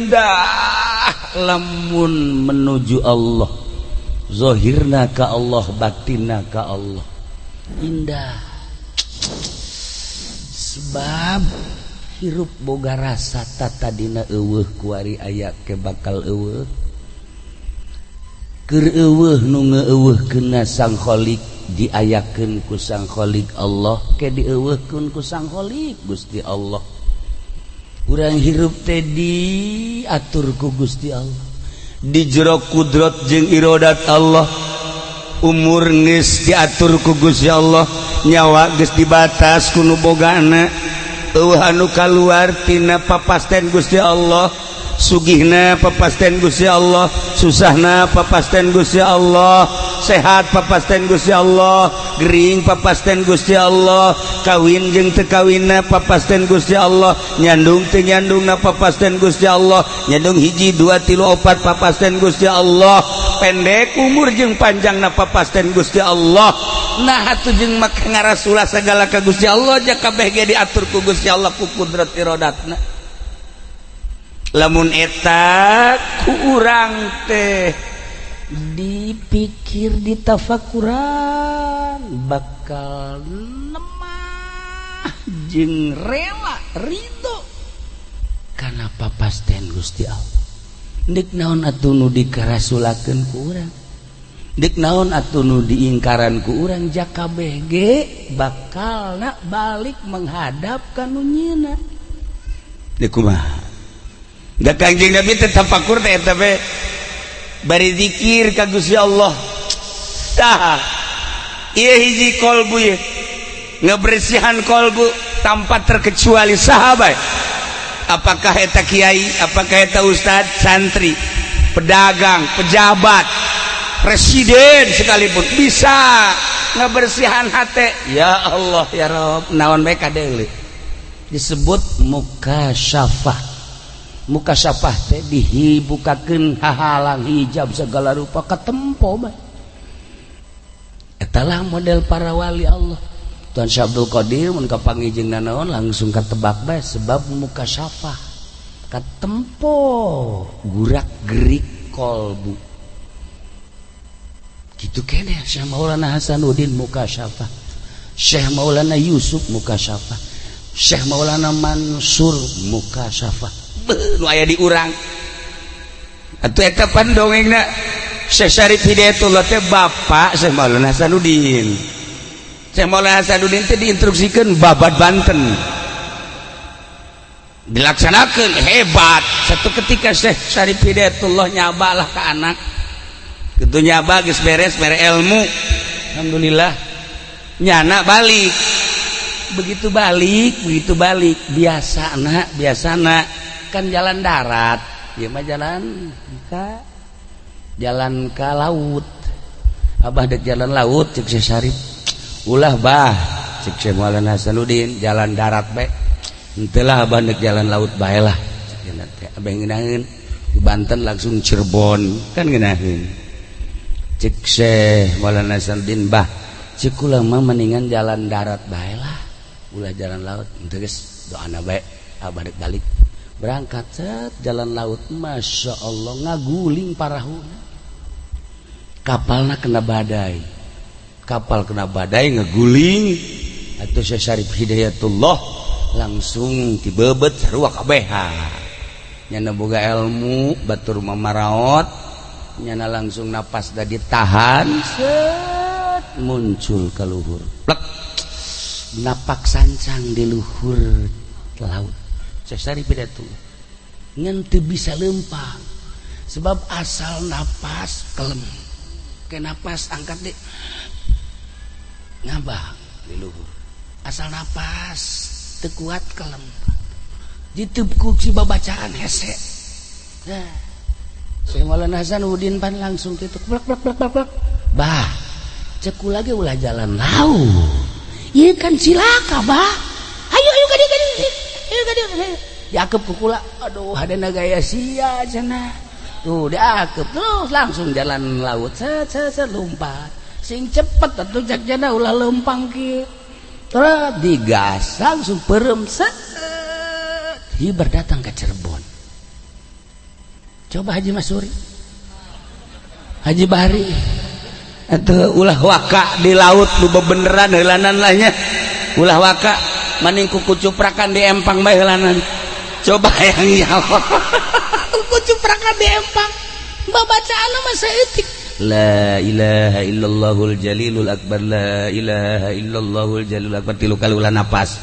Indah lamun menuju Allah, zahirna ka Allah, batinna ka Allah, indah. Sebab hirup boga rasa tatadina euweuh, kuari aya ke bakal euweuh. Keur euweuh nu ngeuweuhkeunna Sang Khalik, diayakeun ku Sang Khalik Allah, ke dieuweuhkeun ku Sang Khalik Gusti Allah. Urang hirup teh diatur ku Gusti Allah, di jero kudrat jeung irodat Allah. Umur geus diatur ku Gusti Allah, nyawa geus dibatas ku nu bogana, euweuh anu kaluar tina papasten Gusti Allah. Sugihna papasten Gusti Allah, susahna papasten Gusti Allah, sehat papasten Gusti Allah, gering papasten Gusti Allah, kawin jeung teu kawinna papasten Gusti Allah, nyandung teu nyandungna papasten Gusti Allah, nyandung hiji, dua, tilu, opat papasten Gusti Allah, pendek umur jeung panjangna papasten Gusti Allah. Nah atuh, jeung maka ngarasulah segala ka Gusti Allah, ja kabeh ge diatur ku Gusti Allah, ku kudrat irodatna. Lamun eta ku urang teh dipikir, ditafakuran, bakal lemah jeung rela ridho kana papasten Gusti Allah. Dek naon atuh nu dikarasulakeun ku urang? Dek naon atuh nu diingkaran ku urang? Ja kabeh ge bakal nak balik menghadap ka nu nyieunna. Dek kumaha? Da Kangjeng Nabi teh tafakur teh eta teh bari zikir ka Gusti Allah. Tah, ieu hiji kolbu, ieu ngebersihan kolbu tanpa terkecuali sahabat. Apakah eta kiai, apakah eta ustad, santri, pedagang, pejabat, presiden sekalipun bisa ngebersihan hati. Ya Allah, ya Rob, naon bae kadeuli disebut mukasyafah. Mukasyafah teh dibukakeun hahalang hijab segala rupa, katempo bae. Etalah model para wali Allah. Tuan Syekh Abdul Qadir mun kapanggih jeung nanaon langsung katebak bae, sebab mukasyafah, katempo gurak gerik kolbu. Gitu kene Syekh Maulana Hasanuddin mukasyafah, Syekh Maulana Yusuf mukasyafah, Syekh Maulana Mansur mukasyafah. Nu aya di urang atuh eta pan dongengna. Syekh Syarif Hidayatullah teh bapak Syekh Maulana Hasanuddin. Syekh Maulana Hasanuddin teh diinstruksikeun babad Banten, dilaksanakan hebat. Satu ketika Syekh Syarif Hidayatullah nyabalah ke anak gitu, nyaba geus beres mere ilmu, alhamdulillah, nyana balik. Begitu balik, begitu balik, biasa nak, biasa nak, kan jalan darat ya mah, jalan ke laut. "Abah dek jalan laut," cek Syekh Syarif. "Ulah, Bah," cek Syekh Maulana Hasanuddin, "jalan darat bae." "Henteu lah, Abah dek jalan laut bae lah," cek. "Abah ngeunaheun di Banten langsung Cirebon kan ngeunaheun." Cek Syekh Maulana Hasanuddin, "Bah, cek kula mah mendingan jalan darat bae lah, ulah jalan laut." "Henteu geus, doana bae, Abah dek balik." Berangkat, set, jalan laut. Masya Allah, ngaguling parahuna, kapalna kena badai, kapal kena badai, ngeguling. Atau Syekh Syarif Hidayatullah langsung dibebet, sarua kabeh nyana boga ilmu, batur mamaraot, nyana langsung napas da ditahan, set, muncul ke luhur, plek, napak sancang di luhur laut. Syekh Syarif Hidayatullah ngan teu bisa lempang, sebab asal napas kelem ke napas angkat di ngabang di luhur, asal napas teu kuat kelem, ditepuk si babacaan hese. Nah, Syekh Maulana Hasanuddin pan langsung gitu, plak plak plak plak plak. "Bah, cek lagi ulah jalan laut. Iya kan cilaka, Bah. Ayo, ayo ka dieu, ka dieu, ayo ka dieu." Diakep ku kula. "Aduh, ada gaya sia," cenah. Tuh diakep terus langsung jalan laut, set set set, lompat sing cepet atuh, cek jana ulah lempang kieu. Terus digas langsung perem, set, hiber datang ke Cirebon. Coba Haji Masuri, Haji Bahri atau ulah waka di laut lu bebeneran heulanan lah nya. Ulah waka maning ku kucuprakan di empang bae heulanan. Coba yang nyawa kucuprakan di empang, babacaan mah saeutik, la ilaha illallahul jalilul akbar, la ilaha illallahul jalilul akbar, tilu kali ulah napas.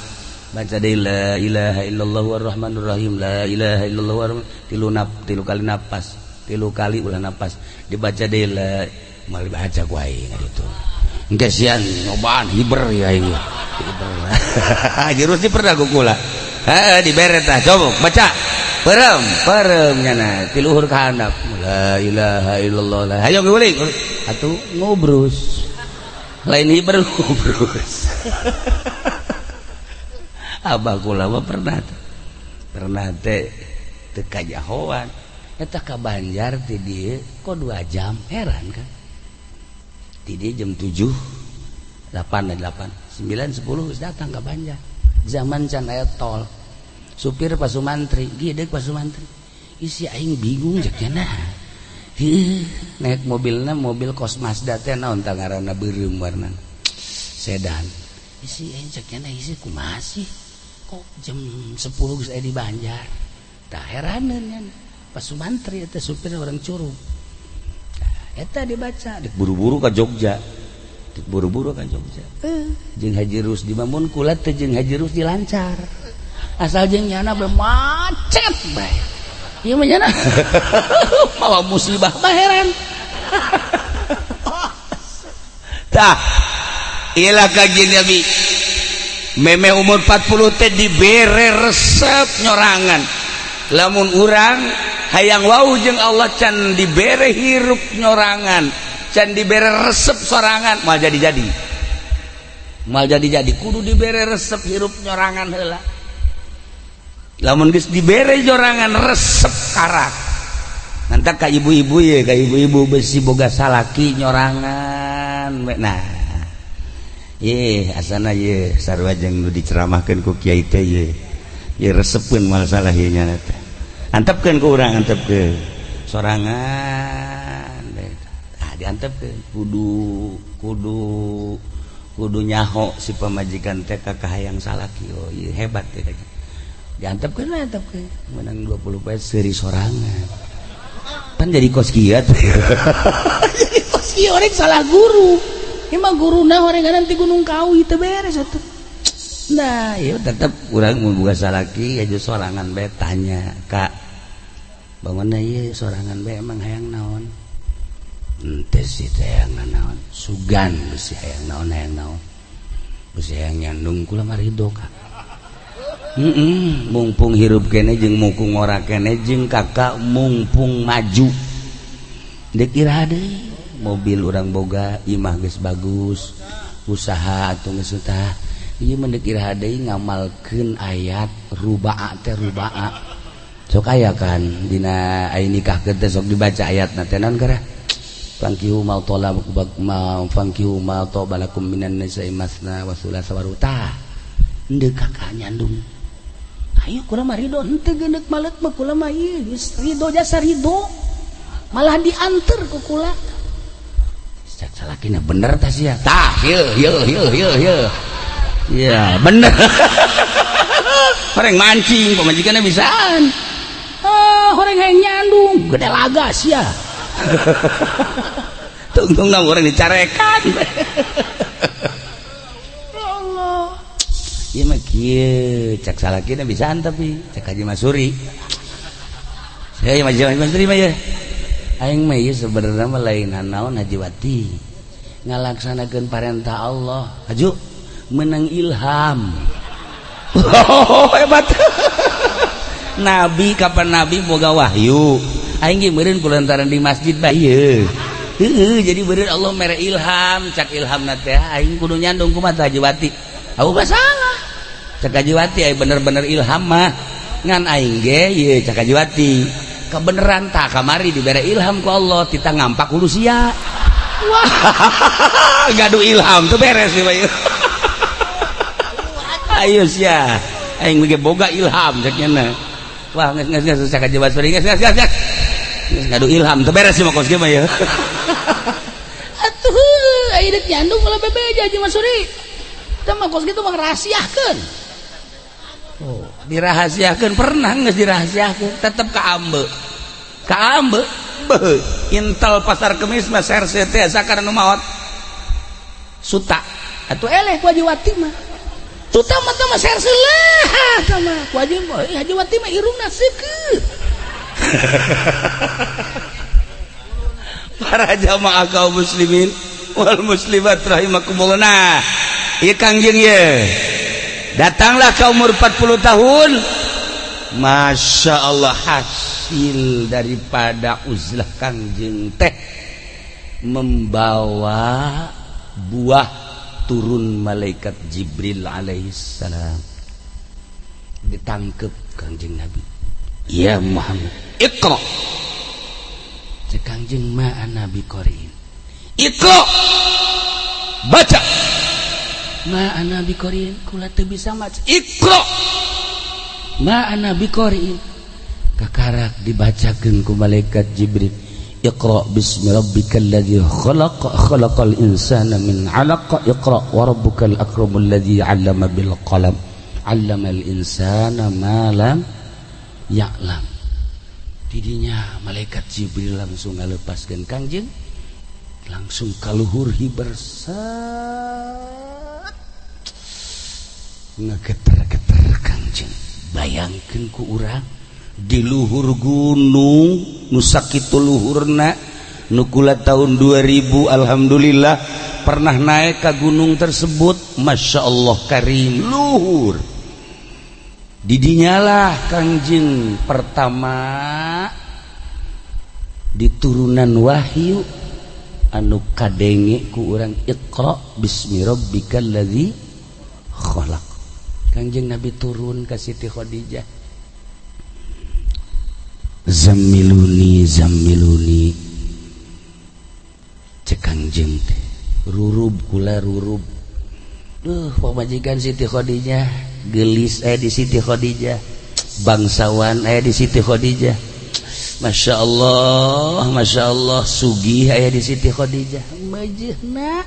Baca deui, la ilaha illallah warrahmanir rahim, la ilaha illallah warrahman, tilu nap, tilu kali napas, tilu kali ulah napas, dibaca deui la mal baca ku aing itu. Engke sian nyobaan hiber ya aing hiber. Haji Rusdi pernah ku kula. Heeh, dibere tah, coba baca. Perem, perem nyana ti luhur ka handap. La ilaha illallah. La. Hayo guling. Atuh ngobrus. Lain hiber, ngobrus. Abah kula mah pernah tuh. Pernah teh teu kajahoan. Eta ka Banjar ti dieu kok 2 jam, heran kan. Ti dieu jam 7, 8, 8, 9, 10 geus datang ka Banjar. Zaman can aya tol. Supir Pak Sumantri, gede Pak Sumantri. Isi aing bingung cek nya. Heuh, naik mobilna mobil kos Mazda teh, naon tah ngaranna, beureum warna. Sedan. Isi aing cek nya, isi kumaha sih? Kok jam 10 geus aya di Banjar? Tah, heraneun nya. Pak Sumantri eta supir orang Curug. Nah, eta dibaca, dek buru-buru ka Jogja. Dek buru-buru ka Jogja. Eh, jeung Haji Rusdi mah, mun kula teh jeung Haji Rusdi lancar. Asal jeung nyana bae macet bae. Ieu mah nyana mawa musibah mah heran. Tah, ilah Kanjeng Nabi. Meme umur 40 teh dibere resep nyorangan. Lamun urang hayang wau jeung Allah, can dibere hirup nyorangan, can dibere resep sorangan, moal jadi-jadi. Moal jadi-jadi, kudu dibere resep hirup nyorangan heula. Lamun geus dibere nyorangan resep karak. Nanti ka ibu-ibu ya, ka ibu-ibu besi boga salaki nyorangan. Nah, ye asana ye sarua jeung nu diceramahkeun ku kiai teh ye. Ye resepeun moal salah ieu nya teh. Antepkeun ku urang, antepkeun. Sorangan. Tah, diantepkeun kudu kudu kudu nyaho si pamajikan teh ka kahayang salaki. Oh, ieu hebat teh. Diantepkeun lah, antepkeun. Menang 20 poe seuri sorangan. Pan jadi kos kieu. Jadi kos kieu orang salah guru. Emang guruna orang nanti Gunung Kawi teu beres atuh. Nah, ya tetep urang mun boga salaki aja sorangan bae, tanya, "Kak, bangunna ieu sorangan bae emang hayang naon?" Henteu sih teh hayang naon. Sugan besi hayang naon, hayang naon. Besi hayang nyandung kula mah ridho, Kak. Heeh, mumpung hirup kene jeung mumpung ngora kene jeung kakak mumpung maju. Deuk iraha deui? Mobil urang boga, imah geus bagus, usaha atuh geus tah. Ieu mah deuk iraha deui ngamalkeun ayat rubaa teh, rubaa. Sok aya kan dina aya nikahkeun teh sok dibaca ayatna teh, naon gara? Fankihu ma talab ma fankihu ma taba lakum minan nisa'i masna wa thulatha wa ruba'. Tah, deuk kakak nyandung. Ayo kula mah ridho, henteu geundeuk malet mah kula mah ieu geus ridho, jasa ridho. Malah dianter ku kula. Cek salakina, bener tah sia. Tah, ieu ieu ieu ieu ieu. Iya, bener. Horeng mancing, pamajikanna bisaan. Ah, horeng hayang nyandung, gede laga sia. Tungtung orang dicarekan. Ya Allah. Ieu mah kieu, cek salakina bisaan tapi cek Haji Masuri. Saya Haji Masuri mah ya. Aing mah ieu sebenarnya mah lain naon, Haji Wati. Ngalaksanakeun parentah Allah. Haju menang ilham. Oh, hebat. Nabi, kapan Nabi boga wahyu? Aing ge meureun kulantaran di masjid bae ieu. Heeh, jadi meureun Allah mere ilham, cak ilhamna teh aing kudu nyandung kumaha Haji Wati. Aku mah salah. Cak Haji Wati aya bener-bener ilham mah. Ngan aing ge ieu cak Haji Wati. Kebeneran tak kamari dibere ilham ku Allah tita ngampak kudu sia. Wah, gaduh ilham tuh beres nih bae. Ayo sia. Aing ge boga ilham cek nya. Wah, geus geus geus cak Haji Basri, geus geus geus. Geus ngadu ilham teu beres mah kos mah ya. Atuh aya deuk nyandung ulah bebeja Haji Masuri. Teh mah kos kitu mah rahasiakeun. Oh, dirahasiakeun pernah geus dirahasiakeun tetep kaambe. Kaambe beuh intel Pasar Kemis mah serse teh sakar nu maot. Suta atuh eleh ku Haji Wati mah. Tuta mah teh mah serse lah tah mah. Ku Haji Haji Wati mah irungna seukeut. Para jamaah kaum muslimin wal muslimat rahimakumullah. Nah, ieu Kangjeng ye. Datanglah ke umur 40 tahun. Masya Allah, hasil daripada uzlah Kangjeng teh membawa buah turun malaikat Jibril alaihissalam. Ditangkep Kangjeng Nabi. Ya Muhammad, iqra. Cek Kangjeng ma ana biqariin. Iqra. Baca. Ma ana biqariin, kula teu bisa maca. Iqra. Ma ana biqariin. Kakarak dibacakeun ku malaikat Jibril. Iqra bismi rabbikal ladzi khalaq, khalaqal insana min 'alaq, iqra wa rabbukal akramul ladzi 'allama bil qalam, 'allamal insana ma lam ya'lam. Didinya malaikat Jibril langsung ngalepaskeun Kangjeng, langsung kaluhur hiber set ngegeter-geter Kangjeng. Bayangkeun ku urang di luhur gunung nu sakitu luhurna nu kula tahun 2000 alhamdulillah pernah naik ke gunung tersebut. Masya Allah karim luhur. Didinyalah Kangjeng pertama diturunan wahyu anu kadenge ku urang iqra bismi rabbikal ladzi khalaq. Kangjeng Nabi turun ka Siti Khadijah. Zammiluni zammiluni cek Kangjeng teh rurub kula rurub. Duh pamajikan Siti Khadijah gelis di Siti Khadijah, bangsawan di Siti Khadijah, Masya Allah, Masya Allah, sugih aya di Siti Khadijah. Majehna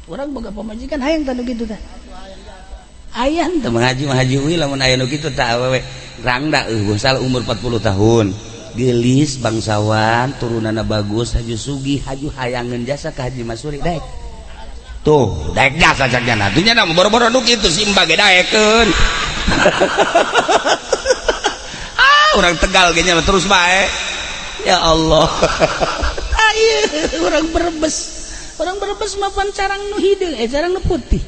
urang boga pamajikan hayang tah nu kitu tah. Aya teu mengaji mah haji lamun aya nu kitu tah awewe rangda eueuh salah umur 40 tahun gelis bangsawan turunanna bagus haju sugih haju hayangeun jasa ka Haji Masuri daek. Tuh daek jasa cak jana atuh nya boro-boro nu kitu simba ge daekeun. Ah urang Tegal ge nya terus bae. Ya Allah. Ayeuna urang Brebes. Urang Brebes mah pan carang nu hideung carang nu putih.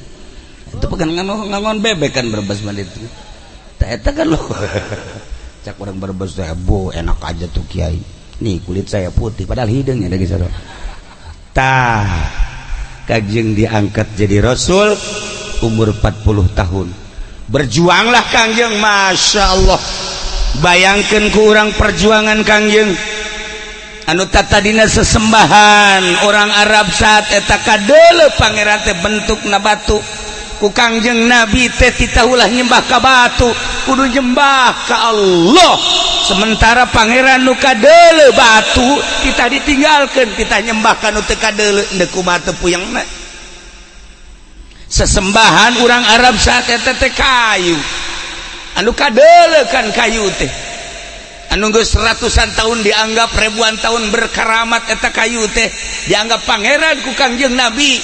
Itu pegan ngangon bebek kan Brebes mah itu. Eta kan loh. Cak orang Brebes teh bu enak aja tuh kiai. Nih kulit saya putih padahal hideung ya geus. Tah Kangjeng diangkat jadi rasul umur 40 tahun. Berjuanglah Kangjeng, Masya Allah. Bayangkan ku urang perjuangan Kangjeng anu tatadina sesembahan orang Arab saat eta kadeuleu pangeran teh bentukna batu. Ku Kangjeng Nabi teh titahulah nyembah ka batu, kudu nyembah ka Allah. Sementara pangeran nu kadeuleu batu kita ditinggalkeun, kita nyembah ka nu teu kadeuleu deuk kumaha teu puyengna. Sesembahan urang Arab saat eta teh kayu. Anu kadeuleu kan kayu teh. Anu geus ratusan tahun dianggap ribuan tahun berkaramat eta kayu teh dianggap pangeran ku Kangjeng Nabi.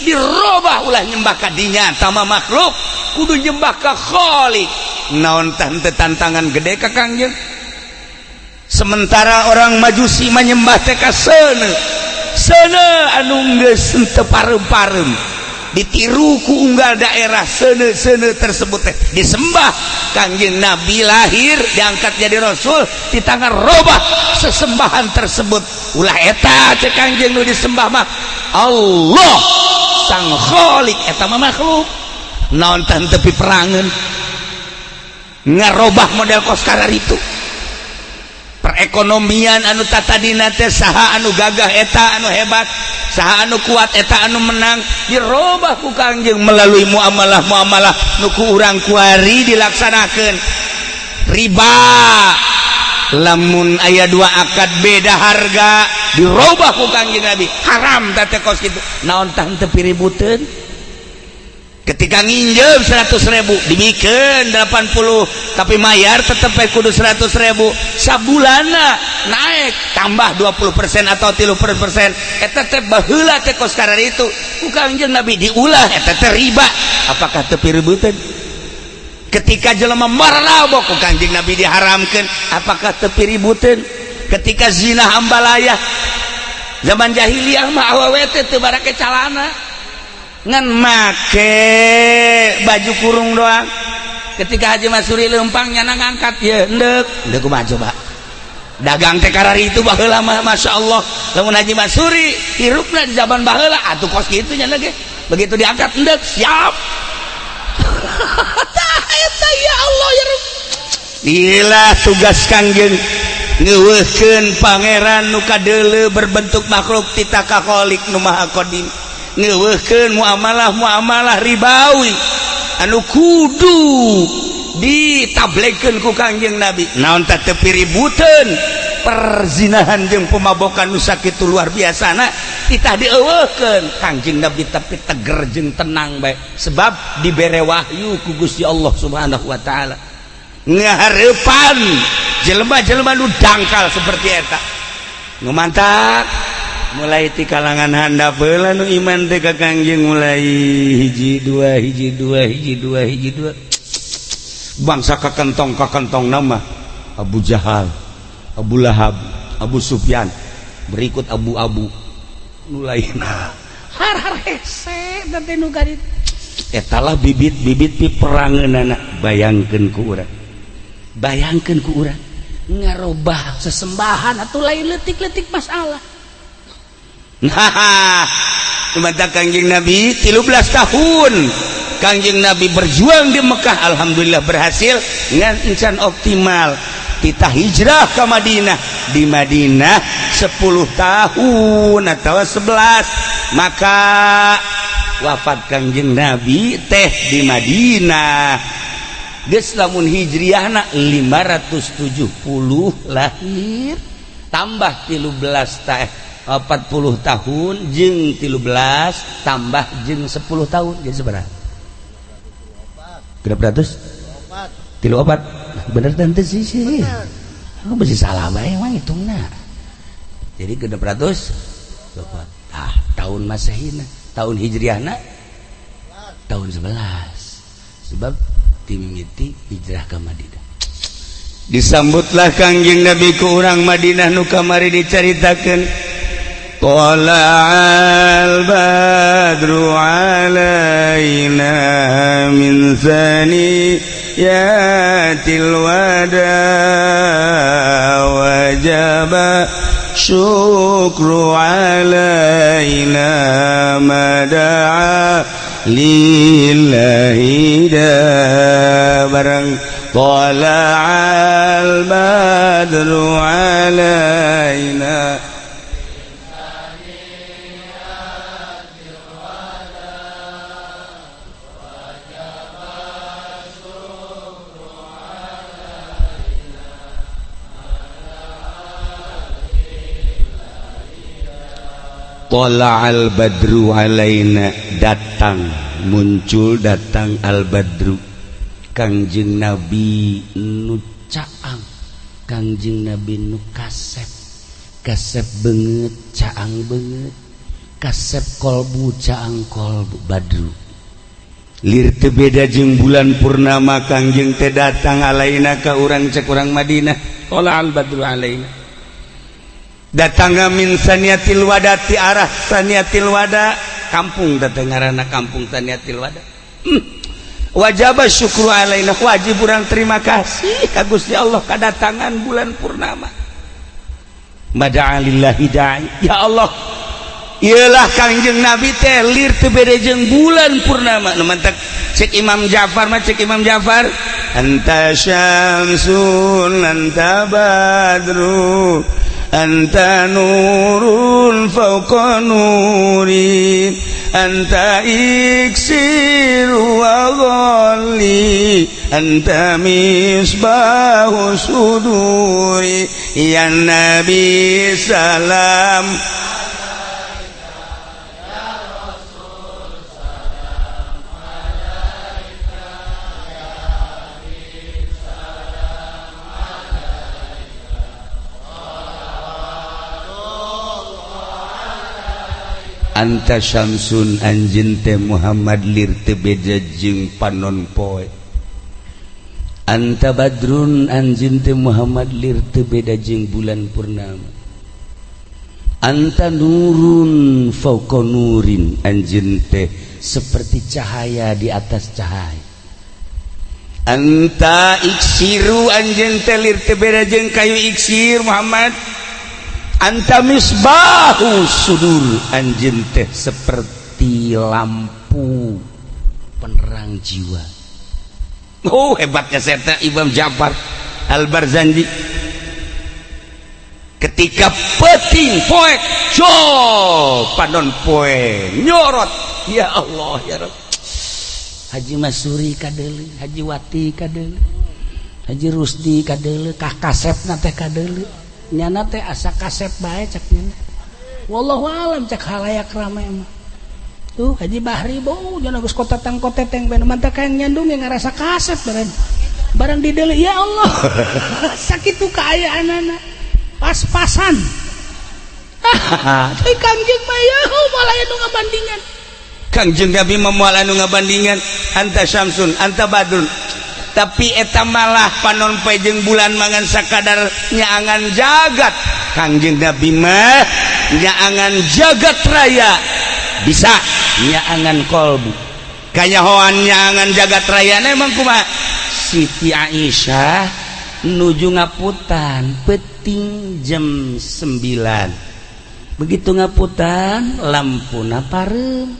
Dirobah ulah nyembah ka dinya tama makhluk kudu nyembah ka Khalik. Naon tante tantangan gede ka Kangjeng. Sementara orang Majusi menyembah teh ka seuneu. Seuneu anu geus teu pareum-pareum ditiru ku unggal daerah seuneu-seuneu tersebut teh disembah. Kangjeng Nabi lahir diangkat jadi rasul di tangan robah sesembahan tersebut. Ulah eta cek Kangjeng nu disembah mah Allah sang Khalik eta mah makhluk. Naon tah tepi perangan ngarobah model kos itu perekonomian anu tatadina teh saha anu gagah eta anu hebat, saha anu kuat eta anu menang, dirobah ku Kangjeng melalui muamalah-muamalah nu ku urang kuari dilaksanakeun. Riba Lamun aya dua akad beda harga, dirobah ku Kangjeng Nabi, haram teh kos kitu. Naon tah teu piributeun? Ketika nginjem 100.000, dibikin 80, tapi mayar tetep kudu 100.000. Sabulana naik tambah 20% atau 30%, eta teh baheula teh kos itu ku Kangjeng Nabi diulah, eta teh riba. Apakah teu piributeun? Ketika jelema marabok, ku Kangjeng Nabi diharamkeun. Apakah teu piributeun? Ketika zina ambalaya, zaman jahiliyah mah awewe teh teu barake calana, ngan make baju kurung doang. Ketika Haji Masuri lempang, nyana ngangkat ya endek endek. Kumaha coba dagang teh karari itu baheula mah? Masya Allah, lamun Haji Masuri hirupna di zaman baheula atuh kos kitu nyana ge, begitu diangkat endek siap. Tah eta, ya Allah, ya Rabb. Gila, tugas Kangjeng ngeuweuhkeun pangeran nu kadeuleu berbentuk makhluk tita ka Khalik nu Maha Qadim, ngeuweuhkeun muamalah muamalah ribawi anu kudu ditablekeun ku Kangjeng Nabi. Naon tah teu piributeun? Perzinahan jeung pemabokan nu sakitu luar biasana titah dieuweuhkeun Kangjeng Nabi, tapi teger jeung tenang bae sebab dibere wahyu ku Gusti Allah Subhanahu wa taala. Ngahareupan jelema-jelema nu dangkal seperti eta nu mantak mulai ti kalangan handap heula nu iman teh ka Kangjeng, mulai hiji dua, hiji dua, hiji dua, hiji dua, bangsa kakentong kakentong nama Abu Jahal, Abu Lahab, Abu Sufyan, berikut Abu-abu nu lainna. Har har hese teh nu garit. Etalah bibit-bibit piperangeunana. Bayangkeun ku urang, bayangkeun ku urang. Ngarobah sesembahan atau lain letik-letik masalah. Nah, sementara Kangjeng Nabi 13 tahun Kangjeng Nabi berjuang di Mekah, alhamdulillah berhasil ngan encan optimal. Kita hijrah ke Madinah, di Madinah 10 tahun atau 11, maka wafat Kangjeng Nabi teh di Madinah. Geus lamun hijriahna 570 lahir, tambah 13 teh 40 tahun, jeung 13 tambah jeung 10 tahun, jadi seberapa? Genep ratus tilu opat. Bener tante sih sih. Oh, masih salah bae emang hitungna. Jadi 604. Ah, tahun Masehina, tahun Hijriahna tahun 11. Sebab timimiti hijrah ke Madinah. Disambutlah Kangjeng Nabi ku urang Madinah nu kamari dicaritakeun. Thala'al badru alaina min thaniyatil wada, wajaba syukru alaina ma da'a lillahi da. Barang Thala'al badru alaina. Tola'al badru alaina, datang, muncul, datang al badru, Kangjeng Nabi nu caang, Kangjeng Nabi nu kasep, kasep banget, caang banget, kasep kolbu, caang kolbu. Badru lir teu beda jeung bulan purnama. Kangjeng teh datang alaina ka urang, cek urang Madinah. Tola'al badru alaina, datang min saniatil wada, ti arah saniatil wada, kampung datang ngaranna kampung saniatil wada. Wajaba syukru alaina, wajib urang terima kasih ka Gusti Allah kedatangan bulan purnama. Mada'alillahi da'i, ya Allah, iyalah Kangjeng Nabi teh lir teu beda jeung bulan purnama. Nu mantak cek Imam Ja'far mah, cek Imam Ja'far, anta syamsun anta badru anta nurun fawqa nuri. Anta iksir wa ghalli, anta misbahu suduri, ya Nabi salam. Anta syamsun anjeun teh Muhammad lir teu beda jeung panon poe. Anta badrun anjeun teh Muhammad lir teu beda jeung bulan purnama. Anta nurun fauqa nurin anjeun teh seperti cahaya di atas cahaya. Anta iksiru anjeun teh lir teu beda jeung kayu iksir Muhammad. Anta misbahu sudur anjeun teh seperti lampu penerang jiwa. Oh, hebatnya serta Imam Ja'far Al-Barzanji. Ketika peting poek jo panon poe nyorot, ya Allah ya Rabb. Haji Masuri kadeuleu, Haji Wati kadeuleu, Haji Rusdi kadeuleu, kah kasepna teh kadeuleu. Nyana teh asa kasep bae cak nyana. Wallahu alam cak halayak rame mah. Tuh Haji Bahri bau jana geus kotatang koteteng ben mantap kayak nyandung yang ngarasa kasep bareng. Barang dideuleu ya Allah. Sakitu kaayaanana. Pas-pasan. Hahaha, Kangjeng mah ya moal aya nu ngabandingan. Kangjeng Nabi mah moal anu ngabandingan, anta syamsun, anta badrun. Tapi eta malah panon poe jeung bulan mangan sakadar nyaangan jagat. Kangjeng Nabi mah nyaangan jagat raya bisa nyaangan kolbu. Kanyahoan nyaangan jagat raya na emang kumaha? Siti Aisyah nuju ngaputan peting jam 9. Begitu ngaputan lampuna pareum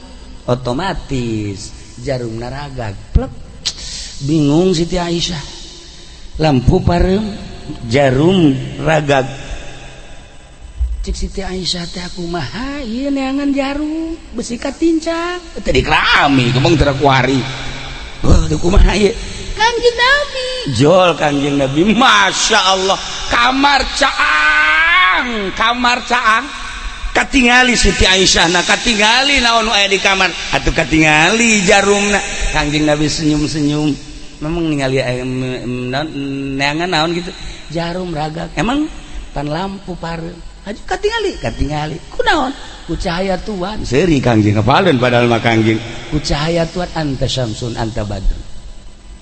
otomatis jarum naragag plek. Bingung Siti Aisyah, lampu pareum jarum ragag. Cik Siti Aisyah teh kumaha ieu neangan jarum besi katincak teh dikerami kemong teu kuari. Wah, teu kumaha ieu? Kangjeng Nabi. Jol Kangjeng Nabi, Masya Allah, kamar caang, kamar caang. Katingali Siti Aisyah na katingali naon nu aya di kamar, atuh katingali jarumna. Kangjeng Nabi senyum-senyum. Memang ningali neangan naon gitu, jarum ragag. Emang pan lampu pareum. Haji katingali, katingali. Kunaon? Ku cahaya Tuhan. Seuri Kangjeng apaleun padahal mah Kangjeng. Ku cahaya Tuhan anta syamsun anta badrun.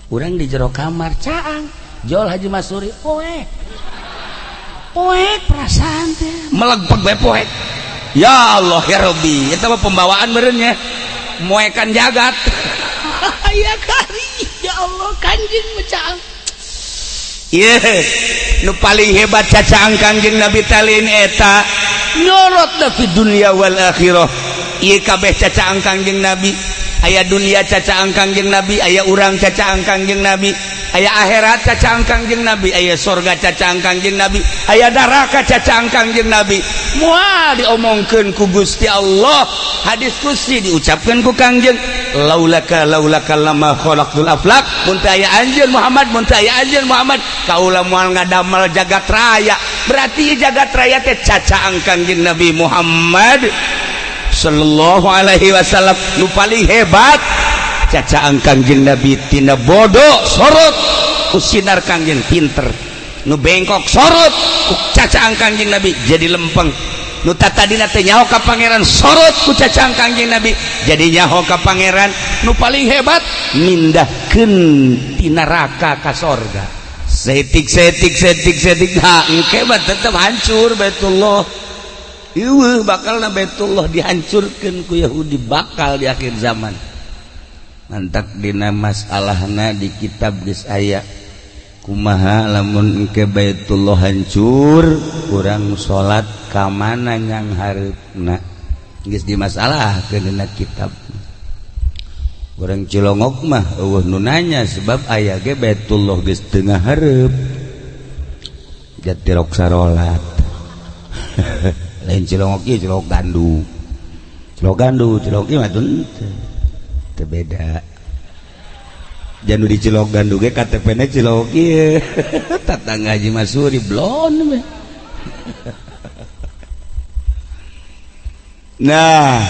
Urang di jero kamar caang. Jol Haji Masuri poek. Poek perasaan teh. Melegpeg bae poek. Ya Allah ya Rabbi, eta mah pembawaan meureun nya. Moekan jagat. Ya kari, ya Allah Kangjeng mah caang. Ieu nu paling hebat cacaang Kangjeng Nabi talin eta nyorot da fi dunya wal akhirah. Ieu kabeh cacaang Kangjeng Nabi. Aya dunia cacaang Kangjeng Nabi, aya urang cacaang Kangjeng Nabi, aya akhirat cacaang Kangjeng Nabi, aya sorga cacaang Kangjeng Nabi, aya neraka cacaang Kangjeng Nabi. Moal diomongkeun ku Gusti Allah, hadis qudsi diucapkeun ku Kangjeng, laulaka laulaka lama khalaqtul aflak, mun teu aya anjeun Muhammad, mun teu aya anjeun Muhammad, kaula moal ngadamel jagat raya. Berarti jagat raya teh cacaang Kangjeng Nabi Muhammad sallallahu alaihi wasallam. Nu paling hebat cacaang Kangjeng Nabi tina bodoh sorot ku sinar Kangjeng pinter, nu bengkok sorot ku cacaang Kangjeng Nabi jadi lempeng, nu tatadina teh nyaho ka pangeran sorot ku cacaang Kangjeng Nabi jadi nyaho ka pangeran. Nu paling hebat mindahkeun ti neraka ka sorga. Setik setik setik setik, nah engke mah tetep hancur Baitullah. Ieu bakal na Baitullah dihancurkan ku Yahudi bakal di akhir zaman. Mantak dina masalahna di kitab geus aya kumaha lamun engke Baitullah hancur, urang salat ka mana nyang hareupna, geus dimasalahkeun dina kitab. Urang Cilongok mah eueuh nu nanya sebab aya ge Baitullah geus teu ngahareup. Jatirok sarolat. Lain Cilongok ieu, Cilongok Gandu. Cilok Gandu, cilok ieu mah teu beda. Janu di Cilok Gandu ge KTP na cilok ieu. Tatangga Haji Masuri blon we. Nah,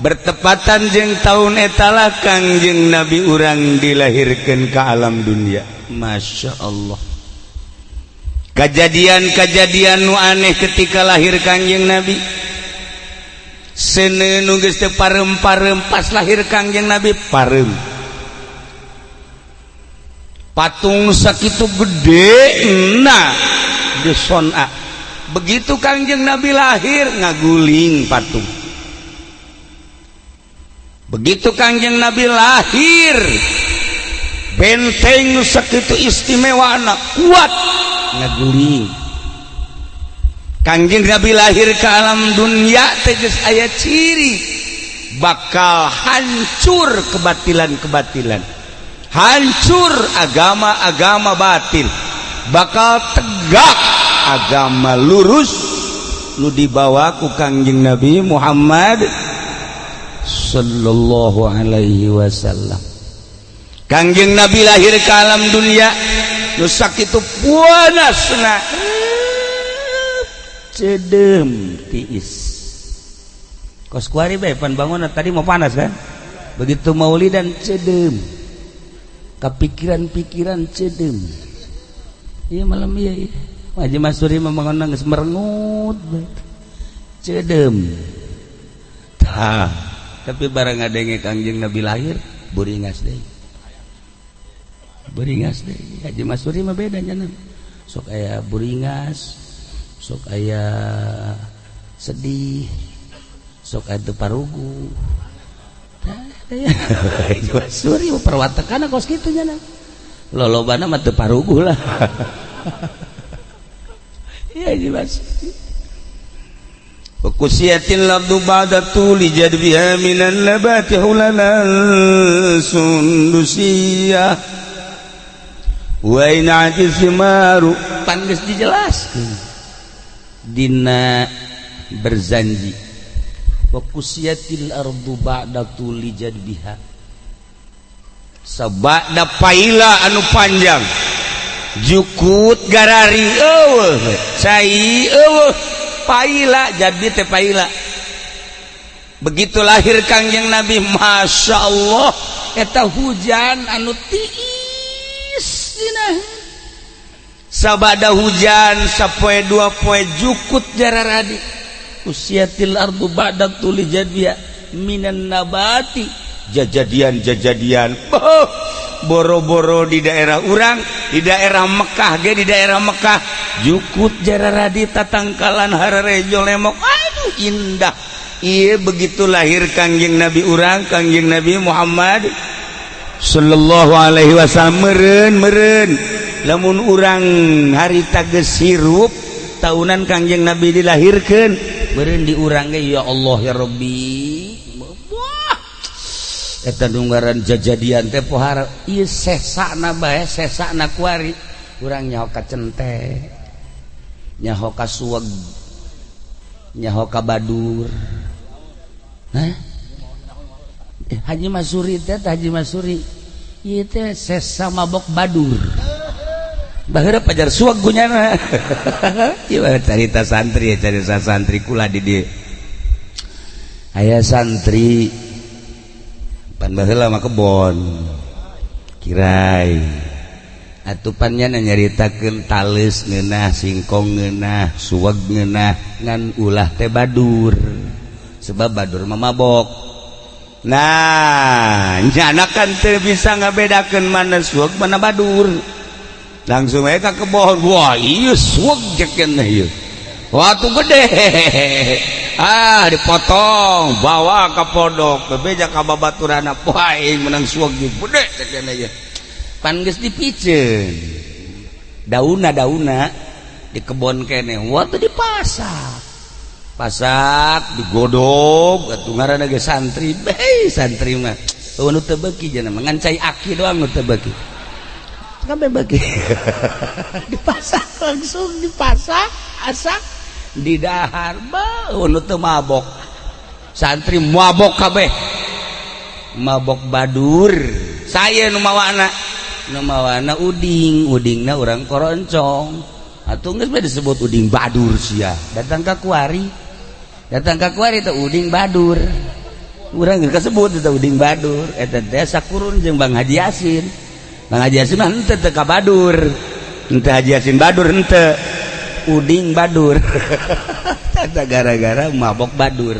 bertepatan jeung tahun etala Kangjeng Nabi urang dilahirkan ke alam dunia. Masya Allah. Kejadian-kejadian nu aneh ketika lahir Kangjeng Nabi. Seuneu nu geus teu parem-parem pas lahir Kangjeng Nabi parem. Patung sakitu gede na di Sona. Begitu Kangjeng Nabi lahir ngaguling patung. Begitu Kangjeng Nabi lahir benteng nu sakitu istimewana kuat ngaguling. Kangjeng Nabi lahir ke alam dunia teh geus aya ciri bakal hancur kebatilan-kebatilan, hancur agama-agama batil, bakal tegak agama lurus nu dibawa ku Kangjeng Nabi Muhammad sallallahu alaihi wasallam. Kangjeng Nabi lahir ke alam dunia nu sakitu panasna cedem tiis. Kos kuari bae pan bangunan tadi mau panas kan? Begitu maulidan cedem. Kepikiran-pikiran cedem. Iya malam iya. Iya. Haji Masuri membangun geus merengut cedem. Tah, tapi barang ngadenge Kangjeng Nabi lahir buringas deui. Buringas deui. Haji Masuri mah beda nya. Sok aya buringas, sok aya sedih, sok aya teu parugu. Tah, Haji Masuri mah perwatekan kos kitu nya. Lolobana mah teu parugu lah. Iya Haji Masuri. Wa kusiyatil ardu ba'da tuli jadbiha minan nabati hulalan sundusiyah wa in'ati simaru. Pan geus dijelaskeun dina berzanji. Wa kusiyatil ardu ba'da tuli jadbiha, sabada paila anu panjang jukut garari eueuh cai eueuh paila jadi teh paila. Begitu lahir Kangjeng Nabi, Masya Allah, eta hujan anu tiis dina. Sabada hujan sapoe dua poe jukut jararadi. Usiatil ardu ba'da tuli jadbiha minan nabati. Jajadian-jajadian. Oh, boro-boro di daerah urang, di daerah Mekah ge, di daerah Mekah jukut jararadi tatangkalan hararejo lemok. Aduh indah. Iya begitu lahir Kangjeng Nabi urang, Kangjeng Nabi Muhammad sallallahu alaihi wasallam meureun lamun urang harita geus hirup tahunan Kangjeng Nabi dilahirkeun meureun di urang ge ya Allah ya Rabbi. Wah, eta nunggaran jajadian teh pohara ieu sesana bae, sesana kuari urang nyaho ka cente, nyaho ka suweg, nyaho ka badur. Hah? Haji Masuri teh, Haji Masuri ieu teh sesa mabok badur. Baheula pajar suweg gunyana. Ieu carita santri, carita santri kula di dieu. Aya santri pan baheula mah kebon kirai. Atupannya nyaritakeun tales ngeunah, singkong ngeunah, suweg ngeunah, ngan ulah teh badur. Sebab badur mah mabok. Nah, nyana kan teu bisa ngabedakeun mana suweg mana badur. Langsung aja ka kebon. Wah, ieu suweg jekeun ieu. Waktu gede. Ah, dipotong, bawa ka pondok, bebeja ka babaturana, wah aing menang suweg gede cekeun ieu. Pan geus dipiceun. Dauna-dauna di kebon kene, waktu dipasak. Pasak digodog atuh ngaranna ge santri. Beh, santri mah eueuh nu teu beuki cenah mah ngan cai aki doang nu teu beuki. Kabeh beuki. Dipasak langsung dipasak, asak didahar, beuh nu teu mabok. Santri mabok kabeh, mabok badur. Saya nu mawana, nu mawana uding, udingna urang koroncong. Atuh geus bae disebut uding badur sia. Datang ka kuari. Datang ka kuari teh uding badur. Urang geus kasebut eta uding badur. Eta teh sakurun jeung Bang Haji Yasin. Bang Haji Yasin mah henteu teu ka badur. Henteu Haji Yasin badur henteu. Uding badur. Eta gara-gara mabok badur.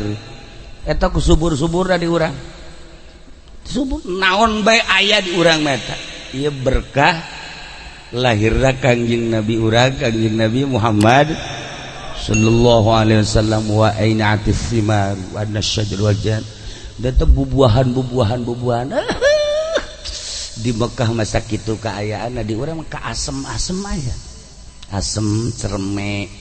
Eta ku subur-suburna di urang. Subur naon bae aya di urang mah eta. Ieu berkah lahirna Kangjeng Nabi urang, Kangjeng Nabi Muhammad sallallahu alaihi wasallam, wa aina'atis simar wa nasyajar wal jan. Da teh bubuahan bubuahan bubuahan. Di Mekah masa kitu kaayaan, di urang mah ka asem-asem aya. Asem cerme.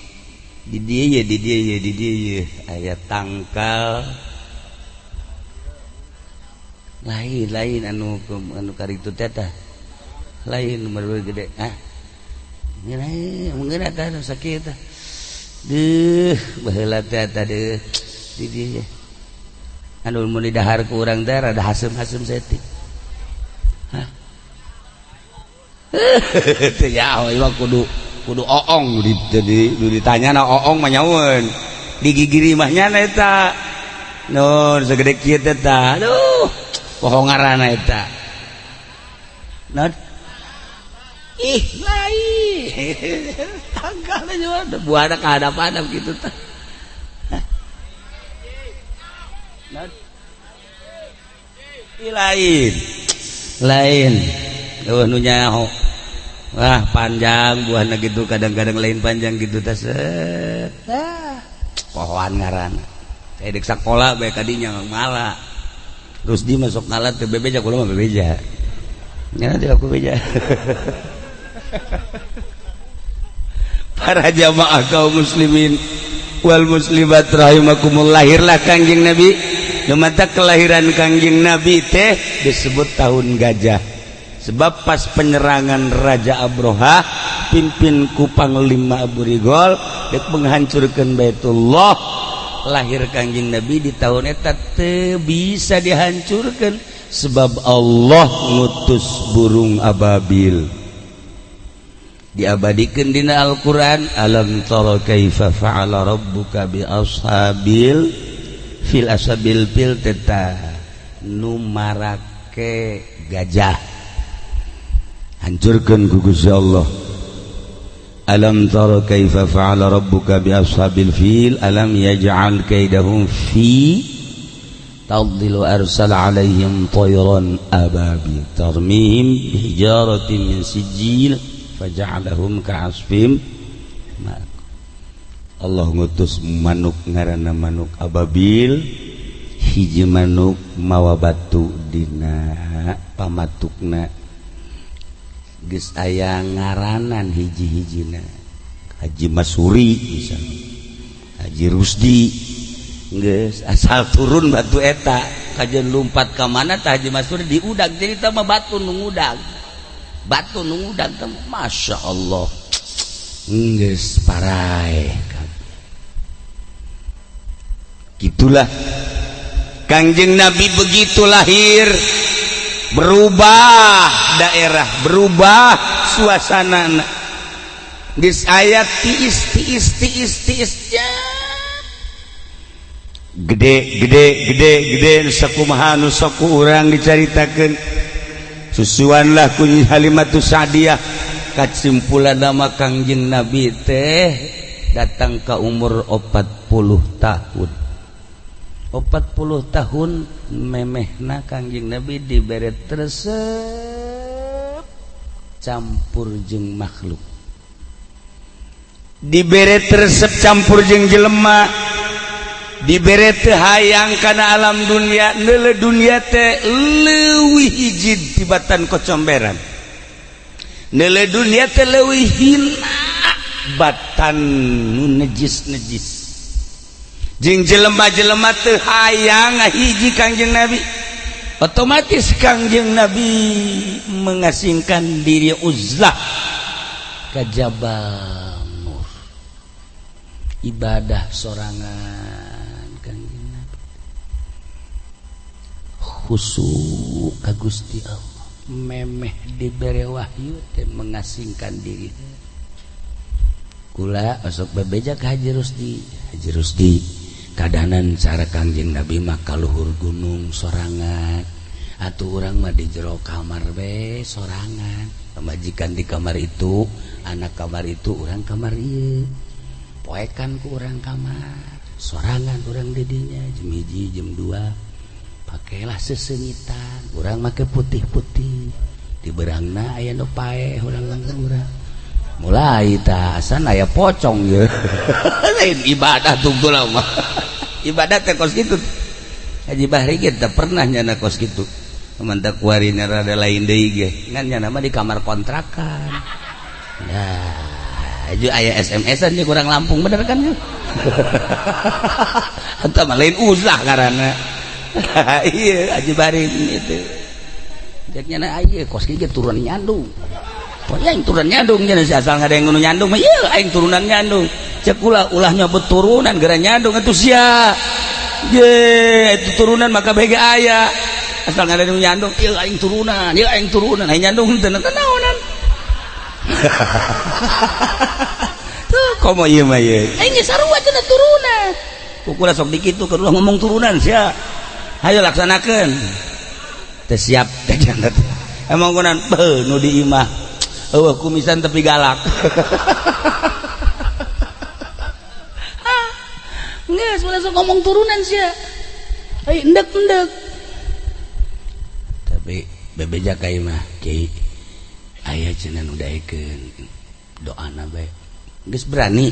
Di dieu ye, di dieu ye, di dieu ye aya tangkal. Lain lain anu anu karitu teh tah. Lain nomor gede. Ah. Ngeunah mungkin eta nu sakit tah. Deuh, baheula teh eta deuh. Di dieu. Anu mun didahar ku urang teh rada hasem-hasem saeutik. Hah? Teu nyaho ieu mah kudu kudu oong di di ditanya na oong mah nyaweun. Di gigiri mah nya eta. Nun segede kieu teh tah. Aduh, poho ngaranna eta. Nah. Ih, lain. Tanggal aja buahna ka hadap-hadap gitu tah. Nah. Ih, lain. Lain. Eueuh nu nyaho. Wah, panjang buahna gitu, kadang-kadang lain panjang gitu tah set. Tah, pohoan ngaranna. Saya dek sakola bae kadinya ngala. Rusdi masuk ngala teu bebeja, kula mah bebeja. Nya teu aku beja. Para jamaah kaum muslimin wal muslimat rahimakumullah, lahirlah Kangjeng Nabi. Mata kelahiran Kangjeng Nabi teh disebut tahun gajah. Sebab pas penyerangan Raja Abroha pimpin ku Panglima Abu Rigol dek menghancurkan Baitullah, lahir Kangjeng Nabi di tahun eta teu bisa dihancurkan sebab Allah ngutus burung ababil. Diabadikan dina Al-Qur'an, alam tara kaifa fa'ala rabbuka bi ashabil fil. Ashabil fil teta nu marake gajah hancurkan ku Gusti Allah. Alam tara kaifa fa'ala rabbuka bi ashabil fil, alam yaj'al kaidahum fi tadlil, arsala alaihim tayran ababil tarmihim bihijaratin min sijil faja'alahum ka'asfim. Allah ngutus manuk ngaranna manuk ababil, hiji manuk mawa batu dina pamatukna, geus aya ngaranan hiji-hijina, Haji Masuri misalnya, Haji Rusdi. Geus asal turun batu eta kajen lumpat ka mana tah Haji Masuri diudag. Jadi tah mah batu nu ngudag, batu nu ngudag teh. Masya Allah, geus paraeh. Gitulah Kangjeng Nabi begitu lahir, berubah daerah, berubah suasana. Geus aya tiis tiis tiis tiis ya. Gede gede gede gede sakumaha nu sok ku urang dicaritakeun, susuanlah ku Halimatus Sa'diyah. Kasimpulan nama Kangjeng Nabi teh datang ke umur 40 tahun. 40 tahun memehna Kangjeng Nabi dibere resep campur jeung makhluk, dibere resep campur jeung jelema, dibere teu hayang kana alam dunia. Neule dunia teh leuwih hiji tibatan kocomberan, neule dunia teh leuwih hina batan nu nejis-nejis, jeung jelema-jelema teu hayang hiji Kangjeng Nabi. Otomatis Kangjeng Nabi mengasingkan diri, uzlah ke Jabal Nur, ibadah sorangan Kangjeng Nabi. Khusyuk ka Gusti Allah. Memeh dibere wahyu teh mengasingkan diri. Kula osok bebeja ka Haji Rusdi. Haji Rusdi kadanan cara Kangjeng Nabi mah ka luhur gunung sorangan. Atuh urang mah di jero kamar be sorangan. Pamajikan di kamar itu, anak kamar itu, urang kamar ieu. Poekan ku urang kamar. Sorangan urang didinya jam 1 jam 2. Pakailah sesengitan, urang make putih-putih. Di berangna aya nu paeh urang urang. Mulai tah asan aya pocong ye. Lain ibadah tungtul mah. Ibadah teh kos kitu. Haji Bahri ge teu pernah nyana kos kitu. Mantap kuarina rada lain deui ge. Ngan nyana mah di kamar kontrakan. Nah, aju aya SMS-an ge kurang Lampung bener kan? Eta mah lain uzlah ngaranna. Iya, Haji Bahri itu. Ceknya na ieu kos kieu turun nyandung. Pokoknya aing turunan nyandung nya si asal ngadeng nu nyandung mah ieu aing turunan nyandung. Cek ulah ulah nyebut turunan gara nyandung atuh sia. Ye, itu turunan maka bege aya. Asal ngadeng nu nyandung ieu aing turunan, ieu aing turunan, aing nyandung teu naonan. Tuh komo ieu mah ieu. Aing geus sarua cenah turunan. Kukula sok dikitu keur ulah ngomong turunan sia. Hayo laksanakeun. Teu siap teh jangan. Emang kunan beuh nu di imah. Eueuh kumisan tapi galak. Geus ulah sok ngomong turunan sia. Ai endek-endek. Tapi bebeja ka imah kiai aya cenah nu daekeun doana bae. Geus berani.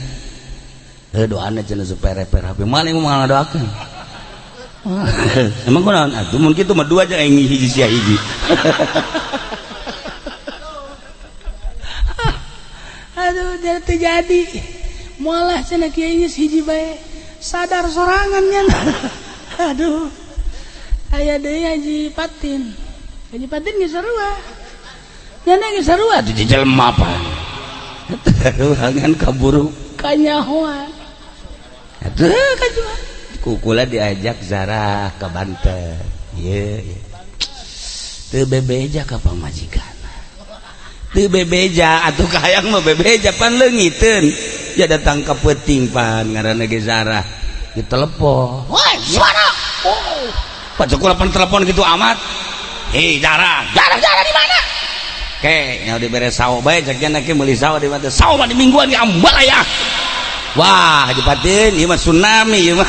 Heuh doana cenah supaya reper HP maling moal ngadoakeun. Emang kunaon atuh mun kitu mah dua aja aing hiji sia hiji. Aduh teu jadi. Moal cenah kiai geus hiji bae. Sadar sorangan nya. Aduh. Aya deui Haji Patin. Haji Patin geus sarua. Nya geus sarua atuh jelema apa. Ruangan kaburu kanyahoan. Atuh kajuan. Kukula diajak Zarah ke Banten. Ieu ieu. Teu bebeja ka pamajikan. Teu bebeja atuh kahayang mah bebeja pan leungiteun. Ya datang ka peuting pan ngaranna ge Zarah. Ditelepon. Woi, suara. Oh. Pak kula pan telepon gitu amat. Hei Zarah, Zarah Zarah di mana? Ke, nya dibere sawo bae cek nya ke meuli sawo di mana? Sawo mah di mingguan ge ambal aya. Wah, Haji Patin, ieu mah tsunami ieu mah.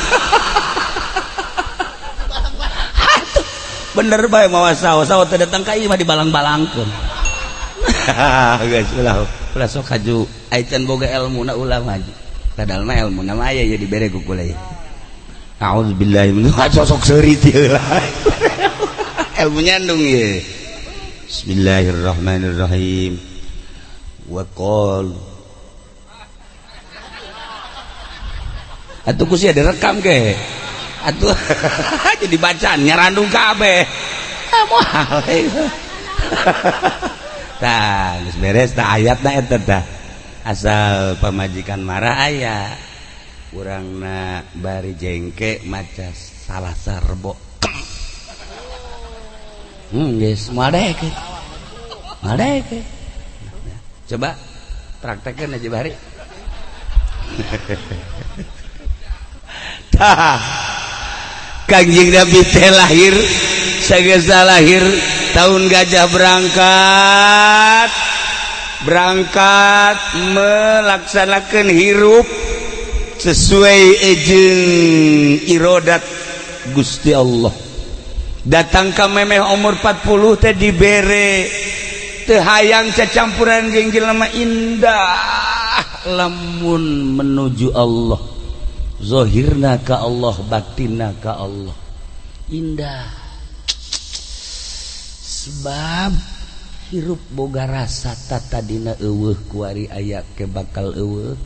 Bener bae mawa sawo, sawo teh datang ka ieu mah dibalang-balangkeun. Geus ulah, ulah sok haju ai can boga elmuna ulah mah haji. Padahal mah elmuna mah aya ye dibere ku kula ye. Auzubillahi min sok seurit ieu lah. Ilmu nyandung ye. Bismillahirrahmanirrahim. Wa qala atuh ku sia direkam ke atuh jadi bacaan nyarandung kabeh ah moal tah geus beres tah ayatna eta tah asal pamajikan marah aya urangna bari jengke maca salah sarbo geus moal daekeun moal daekeun. Coba praktekkeun aja bari. Tah Kangjeng Nabi teh lahir sageus lahir tahun gajah berangkat berangkat melaksanakan hirup sesuai jeung irodat Gusti Allah. Datang ka memeh umur 40 teh dibere teu hayang cacampuran jeung jelema indah lamun menuju Allah. Zahirna ka Allah, batinna ka Allah. Indah. Sebab hirup boga rasa tatadina eueuh kuari aya ke bakal eueuh.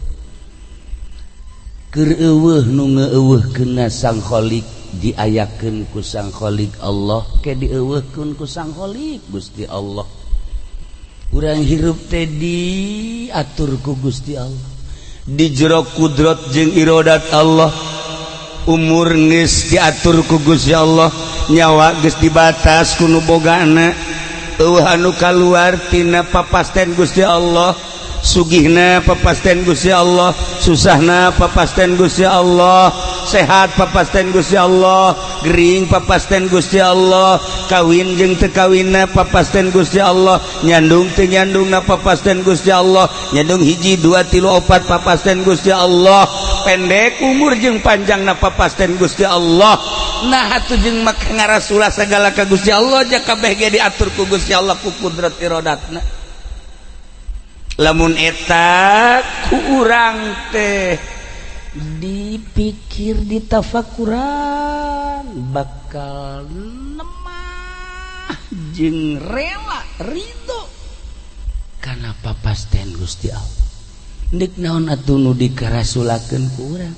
Keur eueuh nu ngeueuhkeunna Sang Khalik diayakeun ku Sang Khalik Allah ke dieueuhkeun ku Sang Khalik Gusti Allah. Urang hirup teh diatur ku Gusti Allah. Di jero kudrat jeung irodat Allah. Umur geus diatur ku Gusti Allah, nyawa geus dibatas ku nu bogana, euweuh anu kaluar tina papasten Gusti Allah. Sugihna papasten Gusti Allah, susahna papasten Gusti Allah, sehat papasten Gusti Allah, gering papasten Gusti Allah, kawin jeung teu kawinna papasten Gusti Allah, nyandung teu nyandungna papasten Gusti Allah, nyandung hiji, dua, tilu, opat papasten Gusti Allah, pendek umur jeung panjangna papasten Gusti Allah. Nah atuh, jeung maka ngarasulah segala ka Gusti Allah, ja kabeh ge diatur ku Gusti Allah ku kudrat iradatna. Lamun eta ku urang teh dipikir, ditafakuran, bakal lemah jeung rela ridho kana papasten Gusti Allah. Dek naon atuh nu dikarasulakeun ku urang?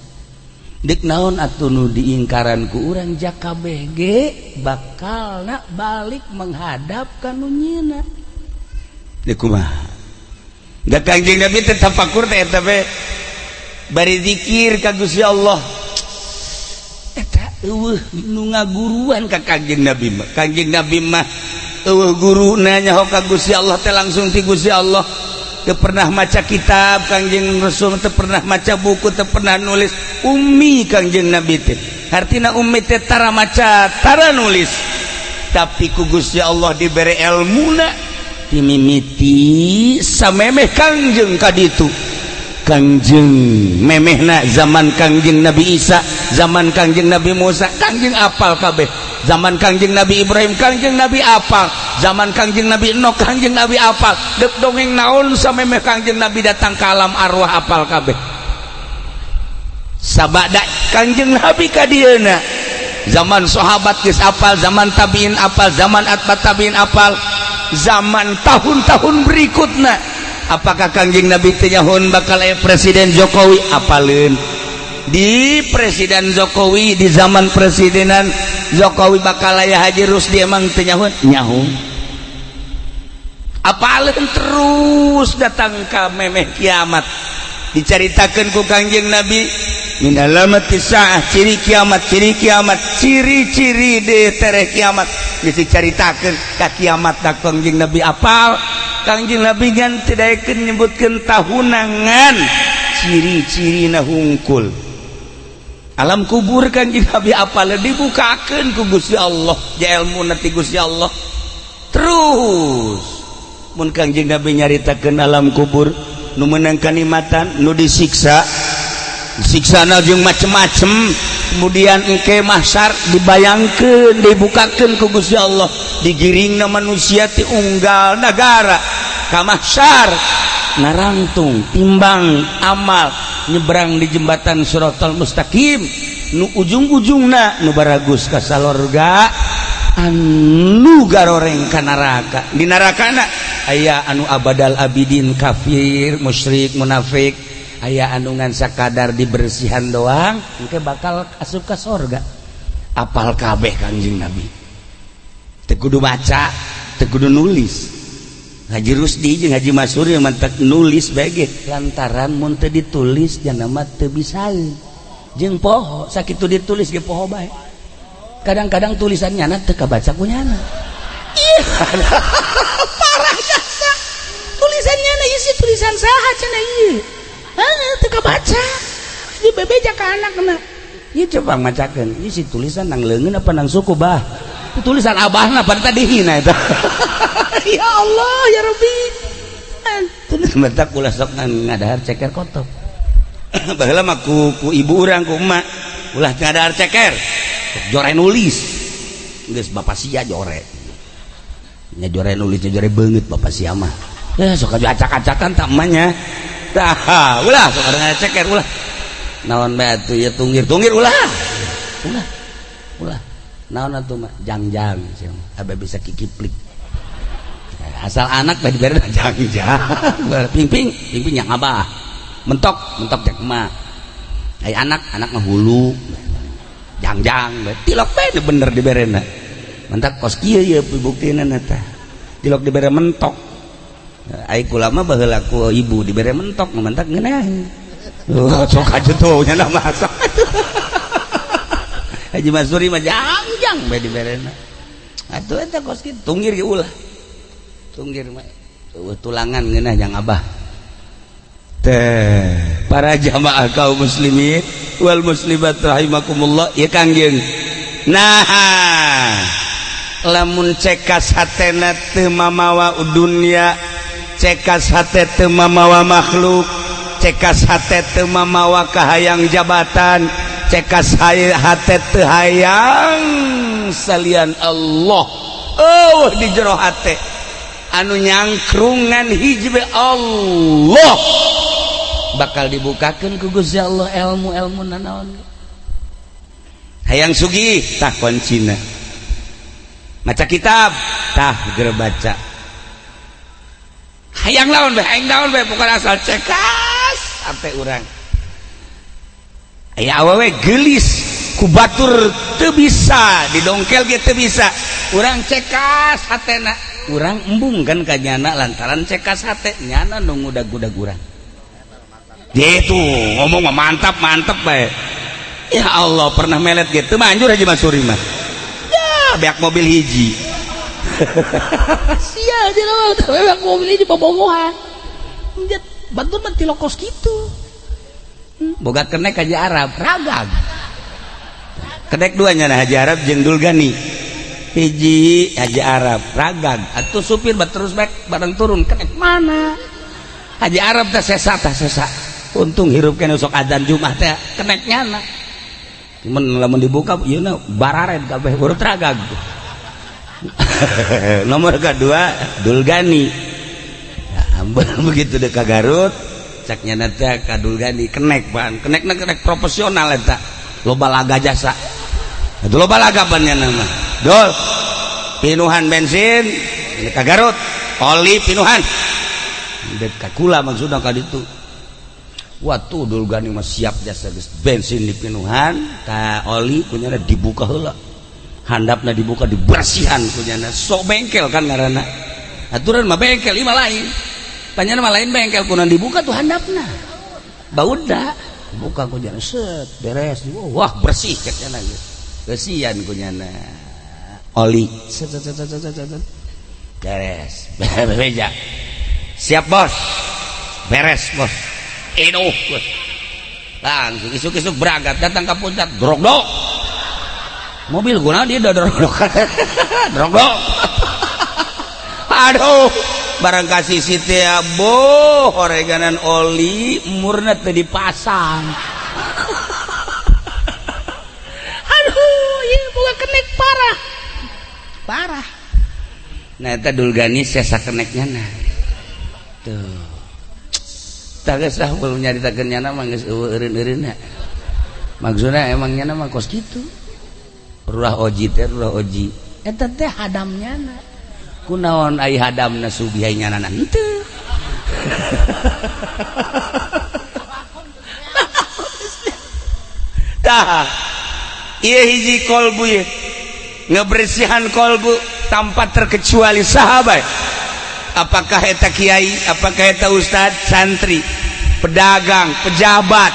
Dek naon atuh nu diingkaran ku urang? Ja kabeh ge bakalna balik menghadap ka nu nyieunna. Dek kumaha? Da Kangjeng Nabi teh tafakur teh eta teh bari zikir ka Gusti Allah. Eta euweuh nu ngaguruan ka Kangjeng Nabi mah. Kangjeng Nabi mah euweuh guru, nanya ka Gusti Allah teh langsung ti Gusti Allah. Teu pernah maca kitab Kangjeng Rasul, teu pernah maca buku, teu pernah nulis. Ummi Kangjeng Nabi teh. Artina ummi teh tara maca, tara nulis. Tapi ku Gusti Allah dibere elmuna timimiti samemeh Kangjeng kaditu. Kangjeng memehna zaman Kangjeng Nabi Isa, zaman Kangjeng Nabi Musa, Kangjeng apal kabeh. Zaman Kangjeng Nabi Ibrahim, Kangjeng Nabi apal. Zaman Kangjeng Nabi Enoch, Kangjeng Nabi apal. Dek dongeng naon samemeh Kangjeng Nabi datang ke alam arwah, apal kabeh. Sabada Kangjeng Nabi ka dieuna, zaman sahabat geus apal, zaman tabiin apal, zaman atba tabiin apal, zaman tahun-tahun berikutnya. Apakah Kangjeng Nabi teh nyahoan bakal aya Presiden Jokowi? Apaleun di Presiden Jokowi, di zaman presidenan Jokowi bakal aya Haji Rusdi. Emang teu nyahoan? Nyaho. Apaleun terus datang ka memeh kiamat, dicaritakeun ku Kangjeng Nabi min alamati saah, ciri kiamat, ciri kiamat, ciri-ciri de tereh kiamat geus dicaritakeun ka kiamat. Da Kangjeng Nabi apal. Kangjeng Nabi ngan teu daekeun nyebutkeun tahunangan, ciri-cirina hungkul. Alam kubur Kangjeng Nabi apal, dibukakeun ku Gusti Allah, ja ilmu nanti Gusti Allah. Terus mun Kangjeng Nabi nyaritakeun alam kubur, nu meunang kanikmatan, nu disiksa, siksana jeung macem-macem. Kemudian engke mahsyar dibayangkeun, dibukakeun ku Gusti Allah, digiringna manusia ti unggal nagara ka mahsyar, narangtung timbang amal, nyebrang di jembatan Siratal Mustaqim, nu ujung-ujungna nu baragus ka salorga, anu garoreng ka neraka. Di nerakana aya anu abadal abidin, kafir, musyrik, munafik, aya anu ngan sakadar dibersihan doang, engke bakal asup ka sorga. Apal kabeh Kangjeng Nabi, teu kudu maca, teu kudu nulis. Haji Rusdi jeung Haji Masur yang mantak nulis bae, lantaran mun teu ditulis jana mah teu bisa jeung poho. Sakitu ditulis ge poho bae. Kadang-kadang tulisannya na teu kabaca ku nyana. Ih, parah jasa tulisannya na, isi tulisan saha cenah ieu? Heuh, teu kabaca. Ieu bebeja ka anakna, ieu coba macakeun isi tulisan nang leungeun apa nang suku, bah? Tulisan abahna pada tadi hina eta. Ya Allah, ya Rabbi. Tulis mentak ulah sok ngadahar ceker kotok. Baheula mah ku ibu urang, ku emak, ulah ngadahar ceker, jore nulis. Geus bapak sia jore nya, jore nulis, jore beungeut bapak sia mah. Ya sok acak-acakan tak emaknya. Tah, ulah sok ada ceker, ulah naon bae atuh ya, tunggir tunggir, ulah ulah ulah naon atuh mah, jangjang sia abe bisa kikiplik. Asal anak bae dibere jangjang, ping ping ping ping yang abah, mentok mentok jak emak. Ai anak anak mah hulu jangjang bae, tilok bae bener diberena. Mentak kos kieu ye buktina eta tilok dibere mentok. Ai kula mah baheula ku ibu dibere mentok, mentak ngeunah. Oh, sok aja tuh nya masak. Haji Mansuri mah jangjang bae diberena. Atuh eta kos kitu tunggir ge ulah. Tunggir mah eueuh tulangan ngeunah jang abah. Teh para jamaah kaum muslimin wal muslimat rahimakumullah ya kangjeng. Nah, lamun cekas hatena teu mamawa dunya, cekas hate teu mamawa makhluk, cekas hate teu mamawa kahayang jabatan, cekas hate teu hayang salian Allah. Oh, di jero hate anu nyangkrungan hiji Allah bakal dibukakeun ku Gusti Allah ilmu-ilmu nanaon. Hayang sugih tah kuncina maca kitab tah geura baca. Hayang naon bae, hayang naon bae, pokona asal cekas sampai urang. Aya awewe geulis ku batur teu bisa didongkel ge teu bisa, urang cekas hatena, urang embung kan ka nyana lantaran cekas hate nyana nu ngudag-gudag urang. Dia itu ngomong mah mantap mantap bae. Ya Allah, pernah melet gitu manjur Haji Mansuri mah. Ya beak mobil hiji. Sia jelema beak mobil hiji bobogohan. Batur mah tilokos kitu. Boga kenek Haji Arab, ragag. Kenek dua nyana Haji Arab jeung Dulgani. Hiji Haji Arab, ragag. Atuh supir bat terus baik bareng turun kenek mana? Haji Arab teh sesa tah sesa. Untung hirup kene sok adzan Jumat teh kenek nyana. Mun lamun dibuka ieu na barared kabeh urut ragag. Nomor kedua Dulgani. Ya, begitu dek ka Garut cak nyana teh ka Dulgani kenek ban, kenekna kenek profesional eta. Loba laga jasa. Itu loba laga ban nyana mah. Dul pinuhan bensin ini ka Garut, oli pinuhan. Dek ka kula maksudna ka ditu. Waktu Dulgani mah siap jasa geus bensin dipinuhan, ka oli kunyana dibuka heula. Handapna dibuka dibersihan kunyana. Sok bengkel kan ngaranna. Aturan mah bengkel ieu mah lain. Panyana mah lain bengkel kunan dibuka tuh handapna. Bauda buka kunyana set beres. Wah bersih cek nyana geus. Bersihan kunyana. Oli set set set set set set. Beres. Bereja. Siap bos. Beres bos. Inuh langsung isuk-isuk berangkat datang ke puncak drog-dog mobil guna dia udah drog-dog drog-dog. Aduh barang kasih si teh boh oreganan oli murna teu dipasang. Aduh ieu boga kenek parah parah. Nah eta Dulgani sesa keneknya nah tuh. Tak geus lah belum nyaritakeun nyana mah geus eueuh eureun-eureunna. Maksudna emang nyana mah kos kitu. Ruah oji teh ruah oji. Eta teh hadam nyana. Kunaon ai hadamna sugih ai nyana henteu. Tah ieu hiji kolbu ieu. Ngebersihan kolbu tanpa terkecuali sahabat. Apakah eta kiai, apakah eta ustad, santri, pedagang, pejabat,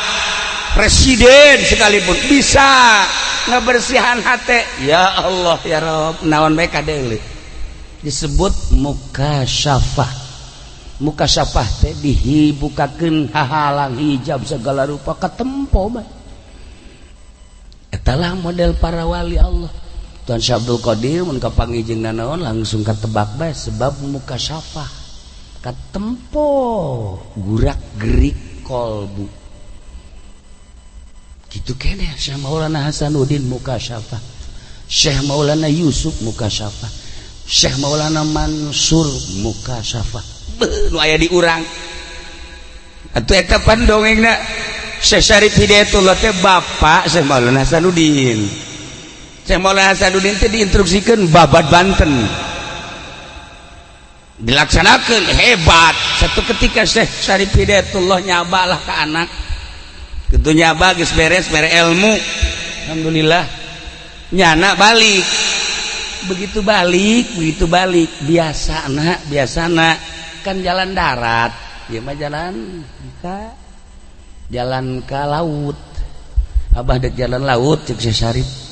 presiden sekalipun bisa ngebersihan hati. Ya Allah ya Rob, naon bae kadeuleu. Disebut mukasyafah. Mukasyafah teh dihibukakeun hahalang hijab segala rupa katempo bae. Etalah model para wali Allah. Tuan Syekh Abdul Qadir mun kapanggih jeung nanaon langsung katebak bae sebab mukasyafah katempo gurak gerik kolbu. Kitu keneh Syekh Maulana Hasanuddin mukasyafah, Syekh Maulana Yusuf mukasyafah, Syekh Maulana Mansur mukasyafah. Beuh nu aya di urang. Atuh eta pan dongengna Syekh Syarif Hidayatullah teh bapak Syekh Maulana Hasanuddin. Syekh Maulana Hasanuddin teh diinstruksikeun babat Banten. Dilaksanakeun hebat. Satu ketika Syekh Syarif Hidayatullah nyabalah ke anak. Kitu nyaba geus beres mere ilmu. Alhamdulillah. Nyana balik. Begitu balik biasana kan jalan darat. Ieu mah jalan ka laut. Abah dek jalan laut cek Syekh Syarif.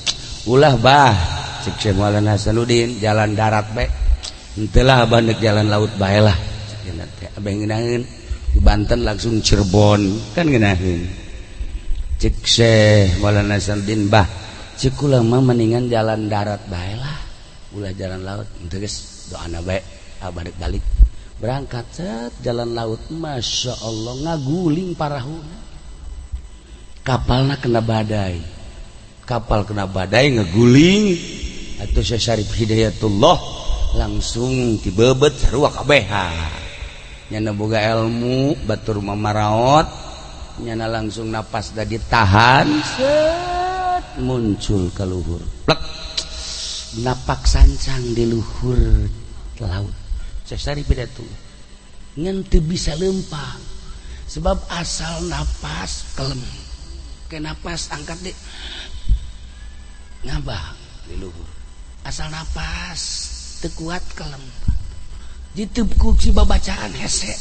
Ulah bah, cek Syekh Maulana Hasanuddin, jalan darat bae. Henteu lah abah nek jalan laut bae lah. Cek abah ngeunaheun di Banten langsung Cirebon kan ngeunaheun. Cek Syekh Maulana Hasanuddin, bah, cek kula mah mendingan jalan darat bae lah. Ulah jalan laut. Henteu geus doana bae abah dek balik. Berangkat set jalan laut, masya Allah ngaguling parahuna. Kapalna kena badai, kapal kena badai ngeguling. Atau Syekh Syarif Hidayatullah langsung dibebet sarua kabeh. Nyana boga ilmu batur mamaraot, nyana langsung napas da ditahan, set muncul ke luhur, plek napak sancang di luhur laut. Syekh Syarif Hidayatullah ngan teu bisa lempang sebab asal napas kelem ke napas angkat di ngabang di luhur, asal napas teu kuat kelem ditepku si babacaan hese.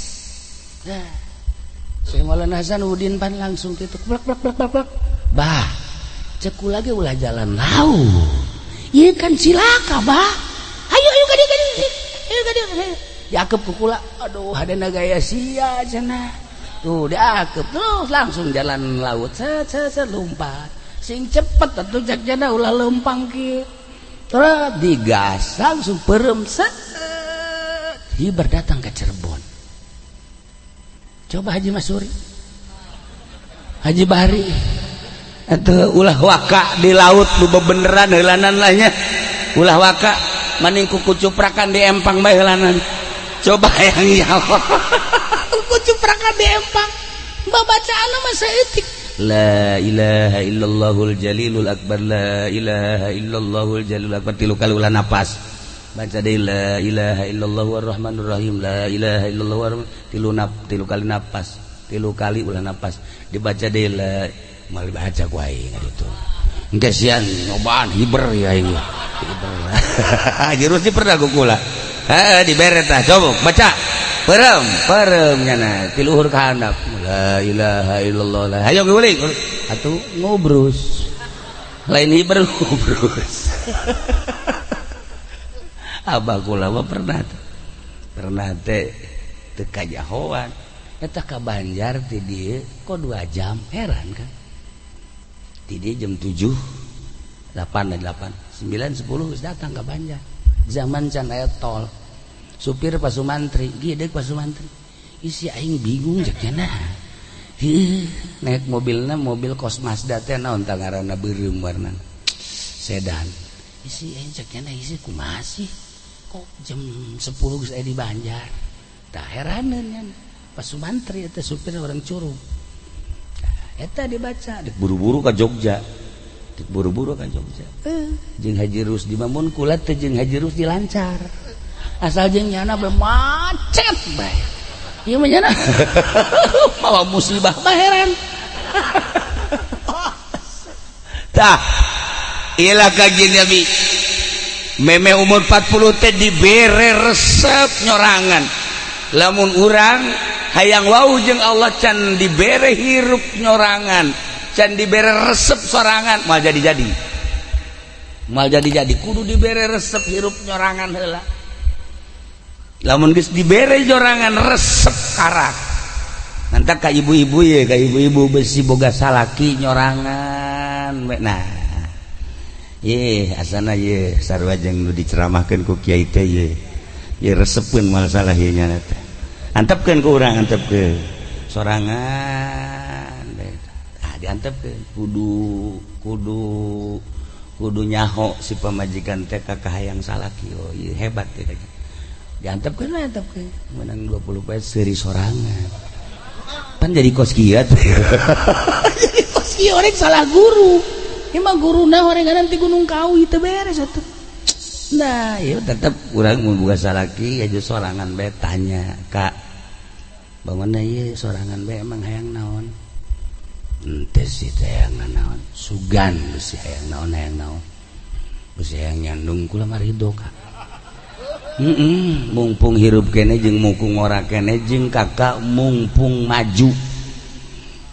Nah, Syekh Maulana Hasanuddin pan langsung kitu plek plek plek plek plek. Bah, cek kula ge ulah jalan laut ieu kan cilaka bah. Ayo ayo ka dieu ka dieu, ayo ka dieu. Diakep ku kula, aduh hadena gaya sia cenah. Tuh diakep terus langsung jalan laut, set set set lompat sing cepet atuh cek cenah ulah lempang kieu. Terus digas langsung perem set hiber datang ke Cirebon. Coba Haji Masuri, Haji Bahri atuh ulah waka di laut nu bebeneran heulanan lah nya. Ulah waka maning ku kucuprakan di empang bae heulanan. Coba yang jawab. Kucuprakan di empang babacaan mah saeutik. La ilaha illallahul jalilul akbar, la ilaha illallahul jalilul akbar, tilu kali ulah napas. Baca deui la ilaha illallah arrahmanir rahim, la ilaha illallah arrahman, tilu nap, tilu kali napas, tilu kali ulah napas. Dibaca deui la moal dibaca ku aing itu. Engke sian nyobaan hiber ya aing. Hiber. Haji Rusdi pernah ku kula. Heeh dibere tah coba baca. Perem, perem nyana ti luhur ka handap. La ilaha illallah. La. Hayo guling. Atuh ngobrus. Lain hiber ngobrus. Abah kula mah pernah tuh. Pernah teh teu kajahoan. Eta ka Banjar ti dieu kok 2 jam, heran kan. Ti dieu jam 7, 8 8, 9, 10 geus datang ka Banjar. Zaman can aya tol. Supir Pak Sumantri, gede Pak Sumantri. Isi aing bingung cek cenah. Heuh, naik mobilna mobil kos Mazda teh naon tah ngaranna beureum warnana. Sedan. Isi aing cek cenah isi kumaha sih? Kok jam 10 geus aya di Banjar. Tah heraneun nya. Pak Sumantri eta supir orang Curug. Tah eta dibaca dek buru-buru ka Jogja. Dek buru-buru ka Jogja. Jeung Haji Rusdi mah mun kula teh jeung Haji Rusdi lancar. Asal jeung nyana bae macet bae. Ieu mah nyana mawa musibah mah heran. Tah, ilah Kanjeng Nabi. Meme umur 40 teh dibere resep nyorangan. Lamun urang hayang wau jeung Allah can dibere hirup nyorangan, can dibere resep sorangan, moal jadi-jadi. Moal jadi-jadi kudu dibere resep hirup nyorangan heula. Lamun geus dibere nyorangan resep karak. Nanti ka ibu-ibu ye, ka ibu-ibu besi boga salaki nyorangan. Nah, ye asana ye sarua jeung nu diceramahkeun ku kiai teh ye. Ye resepeun moal salah ye nya teh. Antepkeun ku urang, antepkeun. Sorangan tah diantepkeun kudu kudu kudu nyaho si pamajikan teh ka kahayang salaki. Oh ieu hebat teh. Diantepkeun lah, antepkeun. Menang 20 poe seuri sorangan. Pan jadi kos kieu teh. Jadi kos kieu orang salah guru. Ieu mah guruna horengan ti Gunung Kawi teu beres atuh. Nah, ieu tetep urang mun boga salaki aja sorangan bae tanya, Kak. Bangunna ieu sorangan bae emang hayang naon? Henteu sih teh hayang naon. Sugan besi hayang naon hayang naon. Besi hayang nyandung kula mah ridho, Kak. Mumpung hirup kene jeung mungkung ora kene jeung kakak mumpung maju.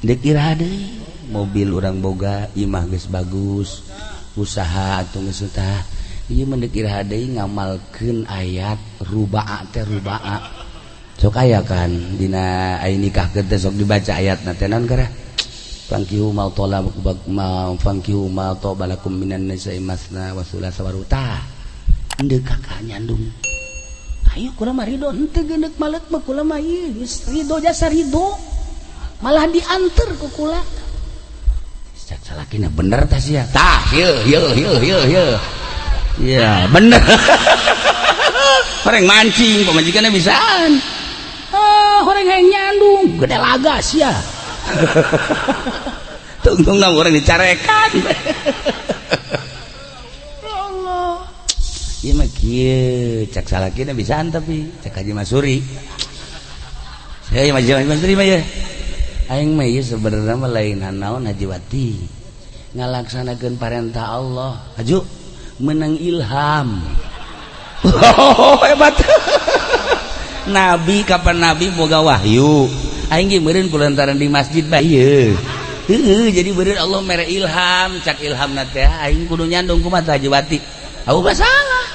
Dek iraha deui mobil urang boga, imah geus bagus, Usaha atuh geus tah. Ieu mah deuk iraha deui ngamalkeun ayat rubaa teh rubaa. Sok aya kan dina aya nikahkeun teh sok dibaca ayatna teh naon gara? Fankihu ma talab ma fankihu ma tabalakum minan nisa'i masna wa thulatha wa ruba. Endeu kakak nyandung. Ayo kula mah ridho henteu geundeuk malet mah kula mah ieu geus ridho jasa ridho. Malah dianter ku kula. Cek salakina bener tah sia. Tah, ieu ieu ieu ieu ieu. Iya, bener. Horeng mancing pamajikanna bisaan. Ah, horeng hayang nyandung, gede laga sia. Tungtung orang dicarekan. Ya Allah. Ieu mah kieu, cek salakina bisaan tapi cek Haji Masuri. Saya Haji Masuri mah ya. Aing mah ieu sebenarnya mah lain naon Haji Wati. Ngalaksanakeun parentah Allah. Haju menang ilham. Oh, hebat. Nabi kapan Nabi boga wahyu. Aing ge meureun kulantaran di masjid bae ieu. Heueuh, jadi meureun Allah mere ilham, cak ilhamna teh aing kudu nyandung kumaha Haji Wati. Aku mah salah.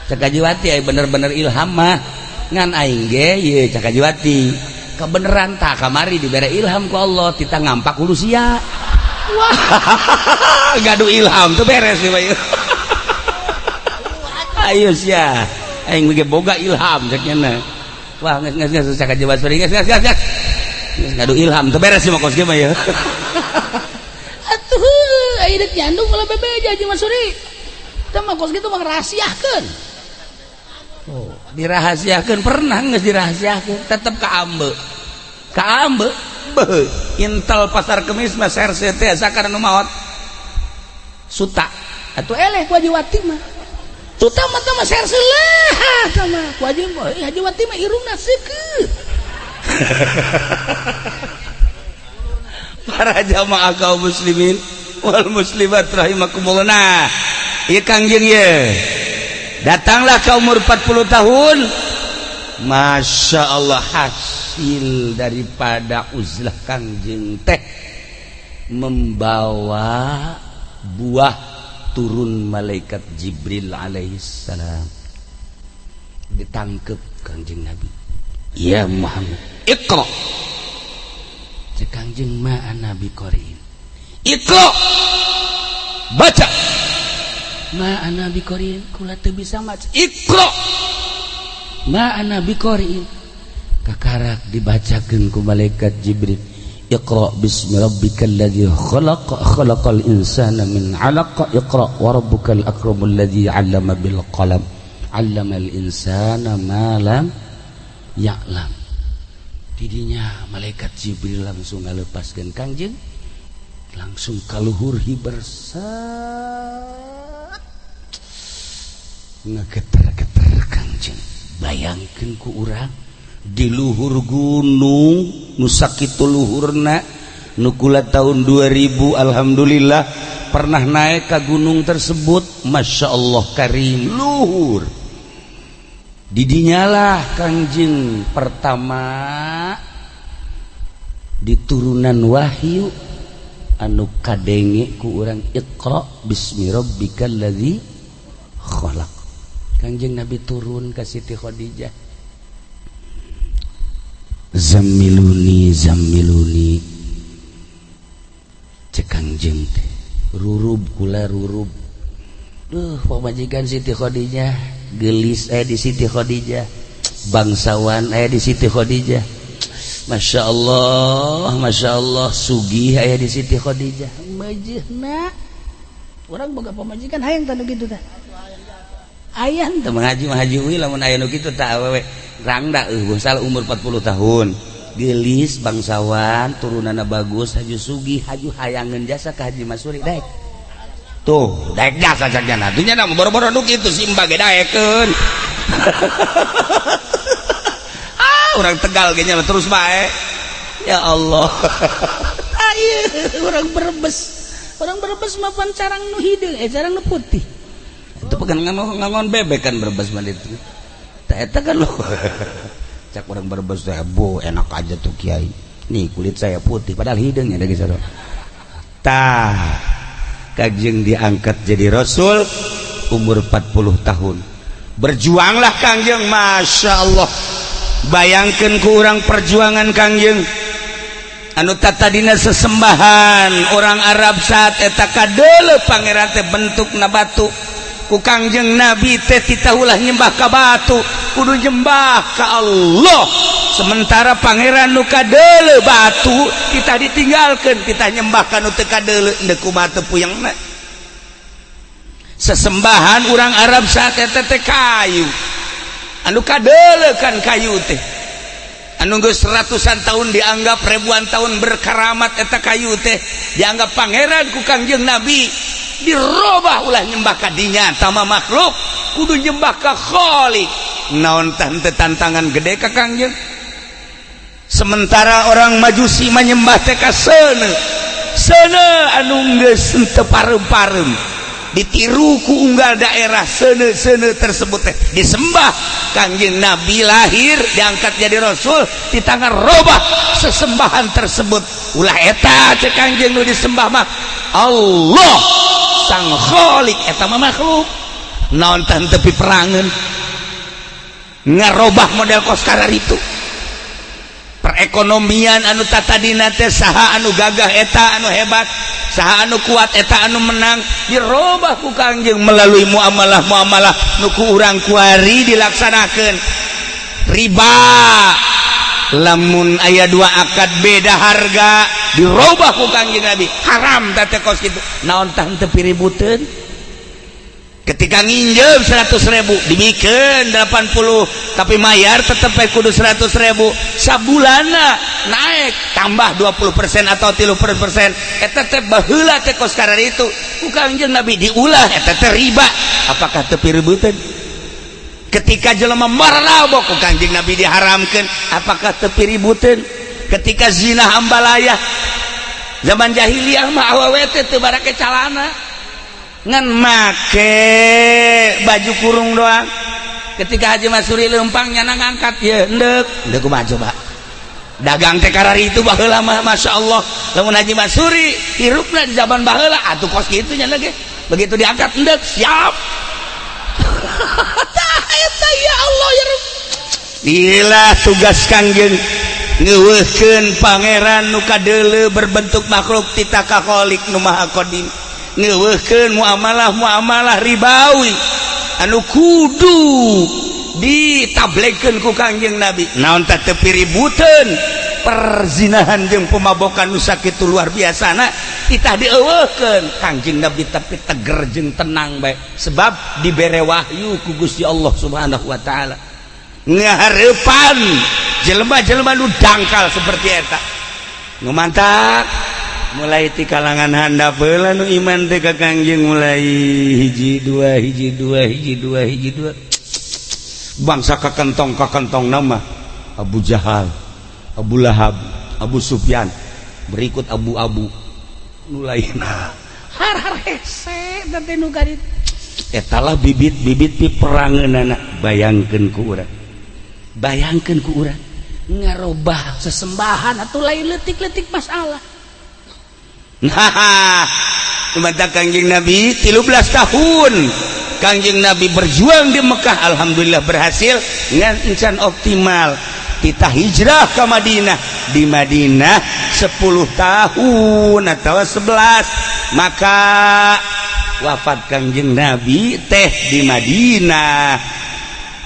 Cak Haji Wati aya bener-bener ilham mah. Ngan aing ge ieu cak Haji Wati. Kebeneran tak kamari dibere ilham ku Allah tita ngampak hulu sia. Wah, gaduh ilham tuh beres nih bae. Ayo sia. Aing ge boga ilham cek nya. Wah, geus geus geus cak Haji Wati geus geus geus. Geus gaduh ilham tuh beres sih mah kos ge mah ya. Atuh, aya deuk nyandung ulah bebeja Haji Masuri. Teh mah kos kitu mah ngrahasiakeun. Oh, dirahasiakeun pernah geus dirahasiakeun, tetep kaambe. Kaambe, beuh, intel pasar kemis mah serse teh sakar nu maot. Suta. Atuh eleh ku Haji Wati mah. Tuta mah teh mah serse lah tah mah. Ku Haji Haji Wati mah irungna seukeut. Para jamaah kaum muslimin wal muslimat rahimakumullah. Nah, ieu Kangjeng ye. Datanglah ke umur 40 tahun. Masya Allah, hasil daripada uzlah Kangjeng teh membawa buah turun malaikat Jibril alaihissalam. Ditangkep Kangjeng Nabi. Ya Muhammad, Iqra. Cek Kangjeng ma ana biqariin. Iqra. Baca. Ma ana biqariin, kula teu bisa maca. Iqra. Ma ana biqariin. Kakarak dibacakeun ku malaikat Jibril. Iqra bismi rabbikal ladzi khalaq, khalaqal insana min 'alaq, iqra wa rabbukal akramul ladzi 'allama bil qalam, 'allamal insana ma lam ya'lam. Didinya malaikat Jibril langsung ngalepaskeun Kangjeng, langsung kaluhur hiber set ngegeter-geter Kangjeng. Bayangkeun ku urang di luhur gunung nu sakitu luhurna nu kula tahun 2000 alhamdulillah pernah naik ke gunung tersebut. Masya Allah karim luhur. Didinyalah Kangjeng pertama diturunan wahyu anu kadenge ku urang Iqra bismi rabbikal ladzi khalaq. Kangjeng Nabi turun ka Siti Khadijah. Zammiluni zammiluni. Cek Kangjeng teh rurub kula rurub. Duh, pamajikan Siti Khadijah gelis di Siti Khadijah, bangsawan di Siti Khadijah. Masya Allah, Masya Allah, sugih aya di Siti Khadijah. Majehna urang boga pamajikan hayang tah nu kitu tah. Aya teu mengaji mah haji we lamun aya nu kitu tah awewe rangda eueuh salah umur 40 tahun. Gelis bangsawan, turunanna bagus, haju sugih, haju hayangeun jasa ka Haji Masuri daek. Tuh, daek jasa cak jana. Atuh nya boro-boro nu kitu simba ge daekeun. Ah, orang Tegal ge nya terus bae. Ya Allah. Ayeuna urang Brebes. Urang Brebes mah pan carang nu hideung, carang nu putih. Itu pegan ngangon bebek kan Brebes mah itu. Tah eta kan lo. Cak orang Brebes teh, bu, enak aja tuh kiai. Nih kulit saya putih padahal hideung nya da geus. Tah. Kangjeng diangkat jadi rasul umur 40 tahun. Berjuanglah Kangjeng, Masya Allah. Bayangkan ku urang perjuangan Kangjeng anu tadina sesembahan orang Arab saat eta kadeuleu pangeran teh bentukna batu. Ku Kangjeng Nabi teh titah, ulah nyembah ka batu, kudu nyembah ka Allah. Sementara pangeran nu kadeuleu batu kita ditinggalkan, kita nyembah ka nu teu kadeuleu, deuk kumaha teu puyengna? Sesembahan orang Arab saat eta teh kayu. Anu kadeuleu kan kayu teh, anu geus ratusan tahun, dianggap ribuan tahun berkaramat, eta kayu teh dianggap pangeran. Ku Kangjeng Nabi dirobah, ulah nyembah ka dinya tama makhluk, kudu nyembah ka Khalik. Naon tante tantangan gede ka Kangjeng? Sementara orang Majusi menyembah teh ka seuneu, seuneu anu geus teu parem-parem, ditiru ku unggal daerah. Seuneu-seuneu tersebut teh disembah. Kangjeng Nabi lahir, diangkat jadi rasul, di tangan robah sesembahan tersebut. Ulah eta, cek Kangjeng, nu disembah mah Allah sang Khalik, eta mah makhluk. Naon tepi perangan ngarobah model kos itu perekonomian anu tatadina teh saha anu gagah eta anu hebat, saha anu kuat eta anu menang, dirobah ku Kangjeng melalui muamalah muamalah nu ku urang kuari dilaksanakan. Riba, lamun aya dua akad beda harga, dirobah ku Kangjeng Nabi, haram teh kos kitu. Naon tah teu piributeun? Ketika nginjem 100.000, dibikin 80, tapi mayar tetep kudu 100.000. Sabulana naik tambah 20% atau 30%. Eta teh baheula teh kos itu ku Kangjeng Nabi diulah, eta teh riba. Apakah teu piributeun? Ketika jelema marabok, ku Kangjeng Nabi diharamkan. Apakah teu piributeun? Ketika zina ambalaya, zaman jahiliyah mah awewe teh teu barake calana, ngan make baju kurung doang. Ketika Haji Masuri lempang, nyana ngangkat ya endek endek. Kumaha coba dagang teh karari itu baheula mah? Masya Allah, lamun Haji Masuri hirupna di zaman baheula atuh kos kitu nya ge, begitu diangkat endek siap. Tah eta, ya Allah ya Rabb. Gila tugas Kangjeng ngeuweuhkeun pangeran nu kadeuleu berbentuk makhluk titah ka Khalik nu Maha Qadim, ngeuweuhkeun muamalah muamalah ribawi anu kudu ditablekeun ku Kangjeng Nabi. Naon tah teu piributeun? Perzinahan jeung pemabokan nu sakitu luar biasana titah dieuweuhkeun Kangjeng Nabi, tapi teger jeung tenang bae sebab dibere wahyu ku Gusti Allah Subhanahu wa taala. Ngahareupan jelema-jelema nu dangkal seperti eta nu mantak mulai ti kalangan handap heula nu iman teh ka Kangjeng, mulai hiji dua, hiji dua, hiji dua, hiji dua. Bangsa kakentong kakentong nama Abu Jahal, Abu Lahab, Abu Sufyan, berikut Abu-abu nu lainna. Har har hese teh nu garit. Etalah bibit-bibit piperangeunana. Bayangkeun ku urang, bayangkeun ku urang ngarobah sesembahan atau lain letik-letik masalah. Nah, sementara Kangjeng Nabi 13 tahun Kangjeng Nabi berjuang di Mekah, alhamdulillah berhasil ngan encan optimal. Kita hijrah ke Madinah, di Madinah 10 tahun atau 11, maka wafat Kangjeng Nabi teh di Madinah.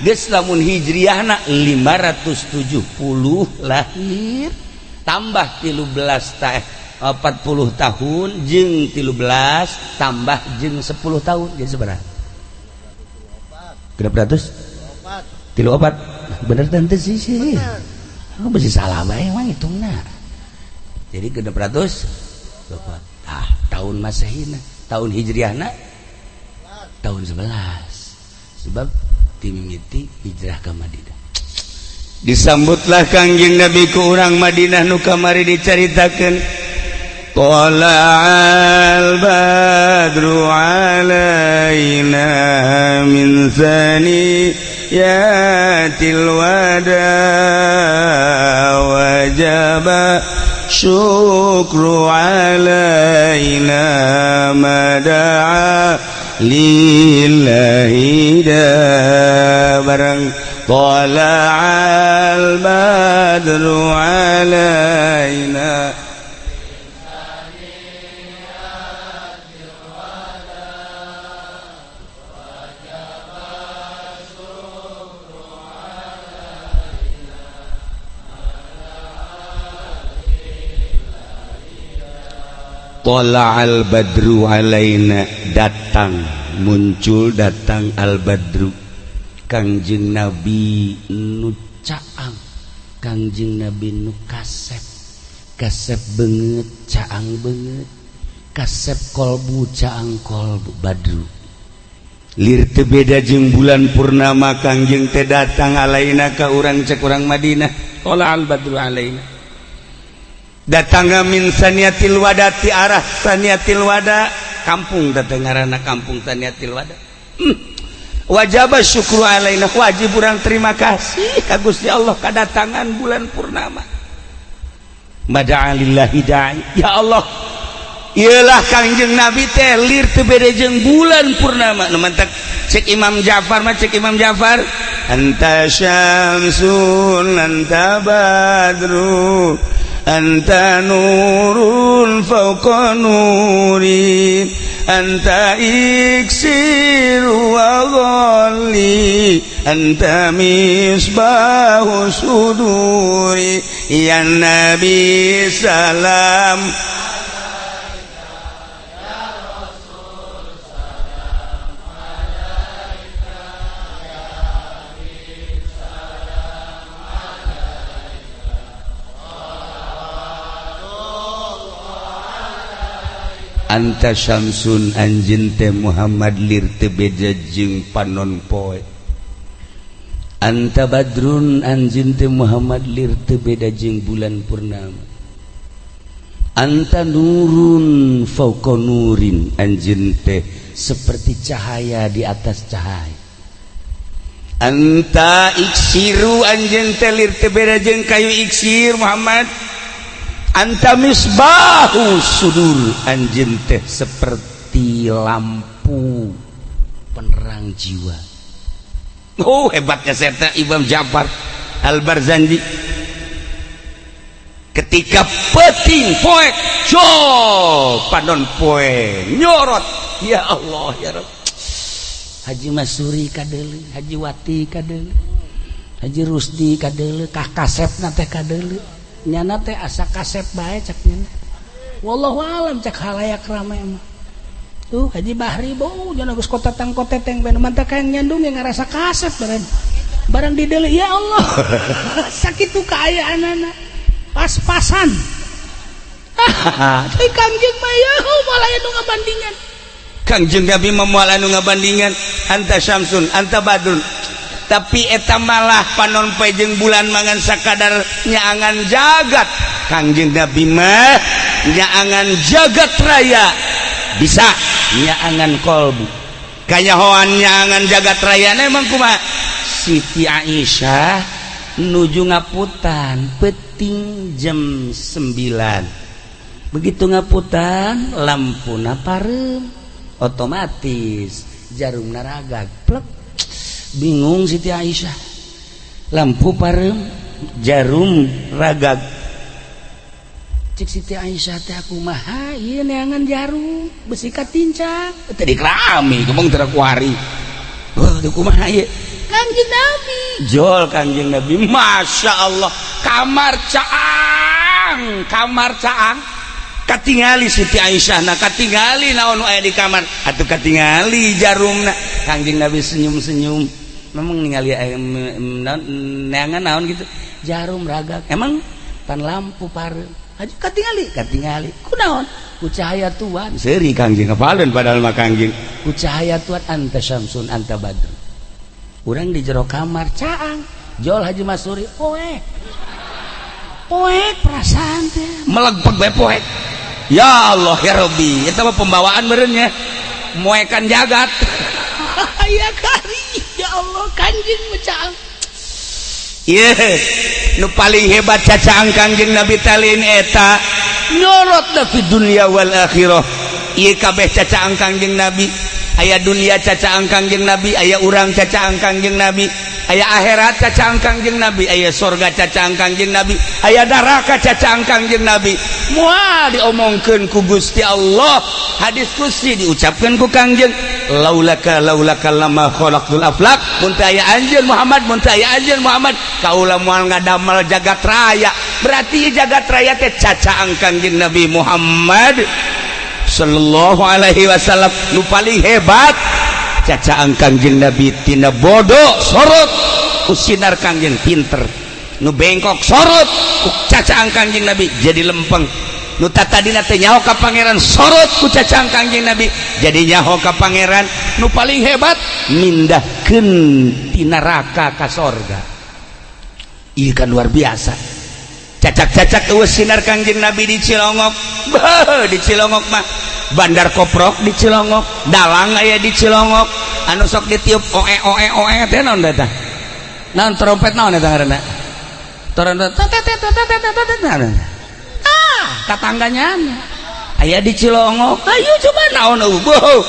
Geus lamun hijriahna 570 lahir, tambah 13 teh 40 tahun jeung 13, tambah jeung 10 tahun, jadi seberapa? 634. Bener tante sih sih. Oh, masih salah bae emang hitungna. Jadi 604. Ah, tahun Masehina, tahun Hijriahna tahun 11. Sebab timimiti hijrah ke Madinah. Disambutlah Kangjeng Nabi ku urang Madinah nu kamari dicaritakeun. طلع البدر علينا من ثنيات الوداع وجب. Syukru alaina ma da'a lillahi da barang tala'al badru alaina. Tola'al badru alaina, datang muncul datang al badru Kangjeng Nabi nu caang, Kangjeng Nabi nu kasep, kasep beungeut caang beungeut, kasep kolbu caang kolbu badru. Lir teu beda jeung bulan purnama Kangjeng teh datang alaina ka urang cek urang Madinah. Tola'al badru alaina datang min saniatil wada ti arah saniatil wada, kampung datang ngaranna kampung saniatil wada. Wajib syukru alaina, wajib urang terima kasih ka Gusti Allah kadatangan bulan purnama. Mada'alillahi da'i, ya Allah iyalah Kangjeng Nabi teh lir teu beda jeung bulan purnama. Nu mantak cek Imam Ja'far mah, cek Imam Ja'far anta syamsun anta badru anta nurun fawqa nuri anta iksiru wa ghalli anta misbahu suduri ya nabi salam. Anta syamsun anjeun teh Muhammad lir teu beda jeung panon poe. Anta badrun anjeun teh Muhammad lir teu beda jeung bulan purnama. Anta nurun fauqa nurin anjeun teh seperti cahaya di atas cahaya. Anta iksiru anjeun teh lir teu beda jeung kayu iksir Muhammad. Anta misbahu sudur anjeun teh seperti lampu penerang jiwa. Oh hebatnya serta Imam Ja'far Al-Barzanji ketika peting poek jo panon poe nyorot ya Allah ya Rabb. Haji Masuri kadeuleu, Haji Wati kadeuleu, Haji Rusdi kadeuleu, kah kasepna teh kadeuleu. Nyana teh asa kasep bae cak nyana. Wallahu alam cak halayak rame mah. Tuh Haji Bahri bau jangan geus kotatang koteteng ben mantak hayang nyandung ngarasa kasep barang. Barang dideuleu ya Allah. Sakitu kaayaanana. Pas-pasan. Hahaha, Kangjeng mah ya moal aya nu ngabandingan. Kangjeng Nabi mah moal anu ngabandingan anta syamsun anta badrun. Tapi eta malah panon poe jeung bulan mangan sakadar nyaangan jagat. Kangjeng Nabi mah nyaangan jagat raya bisa nyaangan kolbu. Kanyahoan nyaangan jagat raya na emang kumaha? Siti Aisyah nuju ngaputan peting jam 9. Begitu ngaputan lampuna pareum otomatis jarum naragag plek. Bingung Siti Aisyah, lampu pareum jarum ragag. Cik Siti Aisyah teh kumaha ieu neangan jarum besi katincak teh dikerami kemong teu kuari. Wah teu kumaha ieu Kangjeng Nabi jol Kangjeng Nabi Masya Allah kamar caang katingali Siti Aisyah na katingali naon nu aya di kamar atuh katingali jarumna. Kangjeng Nabi senyum-senyum memang ningali neangan naon gitu jarum ragag emang pan lampu pareum aju katingali katingali kunaon ku cahaya Tuhan seuri Kangjeng apaleun padahal mah Kangjeng ku cahaya Tuhan anta syamsun anta badru. Urang di jero kamar caang jol Haji Masuri poek poek perasaan teh melegpeg bae poek. Ya Allah ya Rabbi eta mah pembawaan meureun nya moekan jagat. Ya kari ya Allah Kangjeng mah caang. Ieu nu paling hebat cacaang Kangjeng Nabi talin eta nyorot da fi dunya wal akhirah. Ieu kabeh cacaang Kangjeng Nabi, aya dunia cacaang Kangjeng Nabi, aya urang cacaang Kangjeng Nabi, aya akhirat cacaang Kangjeng Nabi, aya sorga cacaang Kangjeng Nabi, aya neraka cacaang Kangjeng Nabi. Moal diomongkeun ku Gusti Allah, hadis qudsi diucapkeun ku Kangjeng, laulaka laulaka lama khalaqtul aflak, mun teu aya anjeun Muhammad, mun teu aya anjeun Muhammad, kaula moal ngadamel jagat raya. Berarti jagat raya teh cacaang Kangjeng Nabi Muhammad sallallahu alaihi wasallam. Nu paling hebat cacaang Kangjeng Nabi, tina bodoh sorot ku sinar Kangjeng pinter, nu bengkok sorot ku cacaang Kangjeng Nabi jadi lempeng, nu tadina teh nyaho ka pangeran sorot ku cacaang Kangjeng Nabi jadi nyaho ka pangeran. Nu paling hebat mindahkeun ti neraka ka sorga. Ieu kan luar biasa. Cacak-cacak eueuh sinar Kangjeng Nabi di Cilongok. Beuh, di Cilongok mah bandar koprok di Cilongok, dalang aya di Cilongok, anu sok ditiup oe oe oe teh naon eta, naon trompet, naon eta ngaranna, trompet ah tatangganya aya di Cilongok. Ayo coba naon eueuh,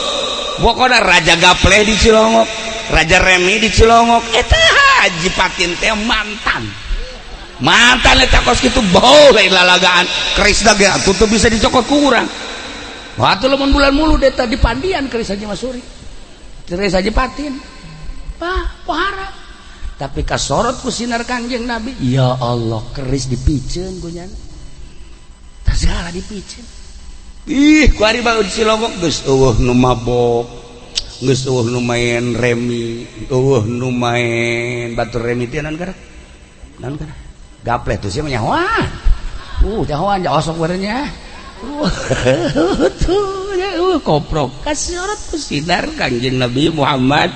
pokona raja gapleh di Cilongok, raja remi di Cilongok. Eta Haji Patin teh mantan mantan eta kos kitu bau lain lalagaan keris ge atuh teu bisa dicokot ku urang. Waktu lamun bulan mulu eta di Pandian keris Haji Masuri, keris Haji Patin, Pak pohara, tapi kasorot ku sinar Kangjeng Nabi. Ya Allah, keris dipiceun ku nyana, tah segala dipiceun. Ih, kuari bae di Cilongok geus eueuh nu mabok, geus eueuh nu main remi, eueuh nu main batur remi teh naon karek, naon karek gapleh tuh sih mah nyahoan. Nyahoan osok barenya. Tuh ya, koprok kasorot ku sinar Kangjeng Nabi Muhammad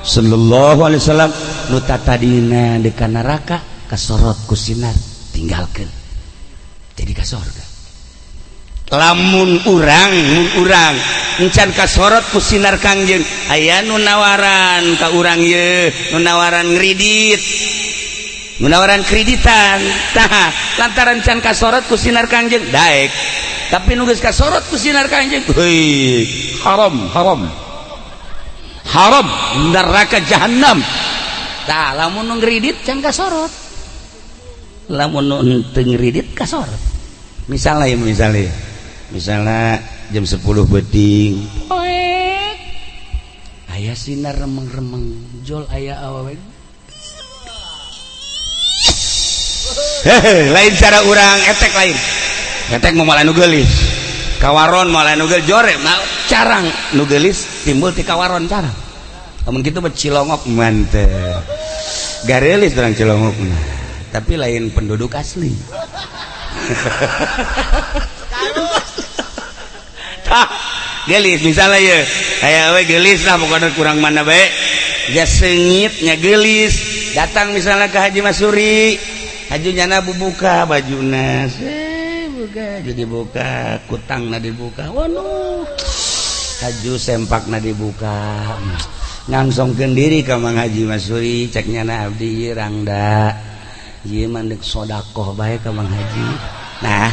sallallahu alaihi wasallam. Nu tatadina di neraka kasorot ku sinar, tinggalkeun jadi ka sorga. Lamun urang, mun urang encan kasorot ku sinar Kangjeng, aya nu nawaran ka urang ye, nu nawaran ngredit, nu nawaran kreditan, tah lantaran can kasorot ku sinar Kangjeng daek. Tapi nu geus kasorot ku sinar Kangjeng, heuy, haram haram haram, neraka jahanam. Tah lamun nu ngredit can kasorot, lamun nu teu ngredit kasorot. Misalnya ya, misalnya misalnya jam 10 peuting poek aya sinar remeng-remeng jol, aya awewe. Hehe, lain cara urang etek, lain etek mau malah nu geulis kawaron, malah nu geulis jore nah, carang nu geulis timbul ti kawaron carang. Lamun kitu mah Cilongok mantep, garelis orang Cilongok mah, tapi lain penduduk asli. Tah gelis misalnya ya, aya we gelis lah pokoknya, kurang mana bae ja seungitnya gelis datang misalnya ke Haji Masuri. Haji nyana bubuka bajuna, buka jadi buka kutangna dibuka, waduh, haju sempakna dibuka, ngangsongkeun diri ka Mang Haji Masuri. Cek nyana, abdi rangda ieu mah deuk sodakoh bae ka Mang Haji. Nah,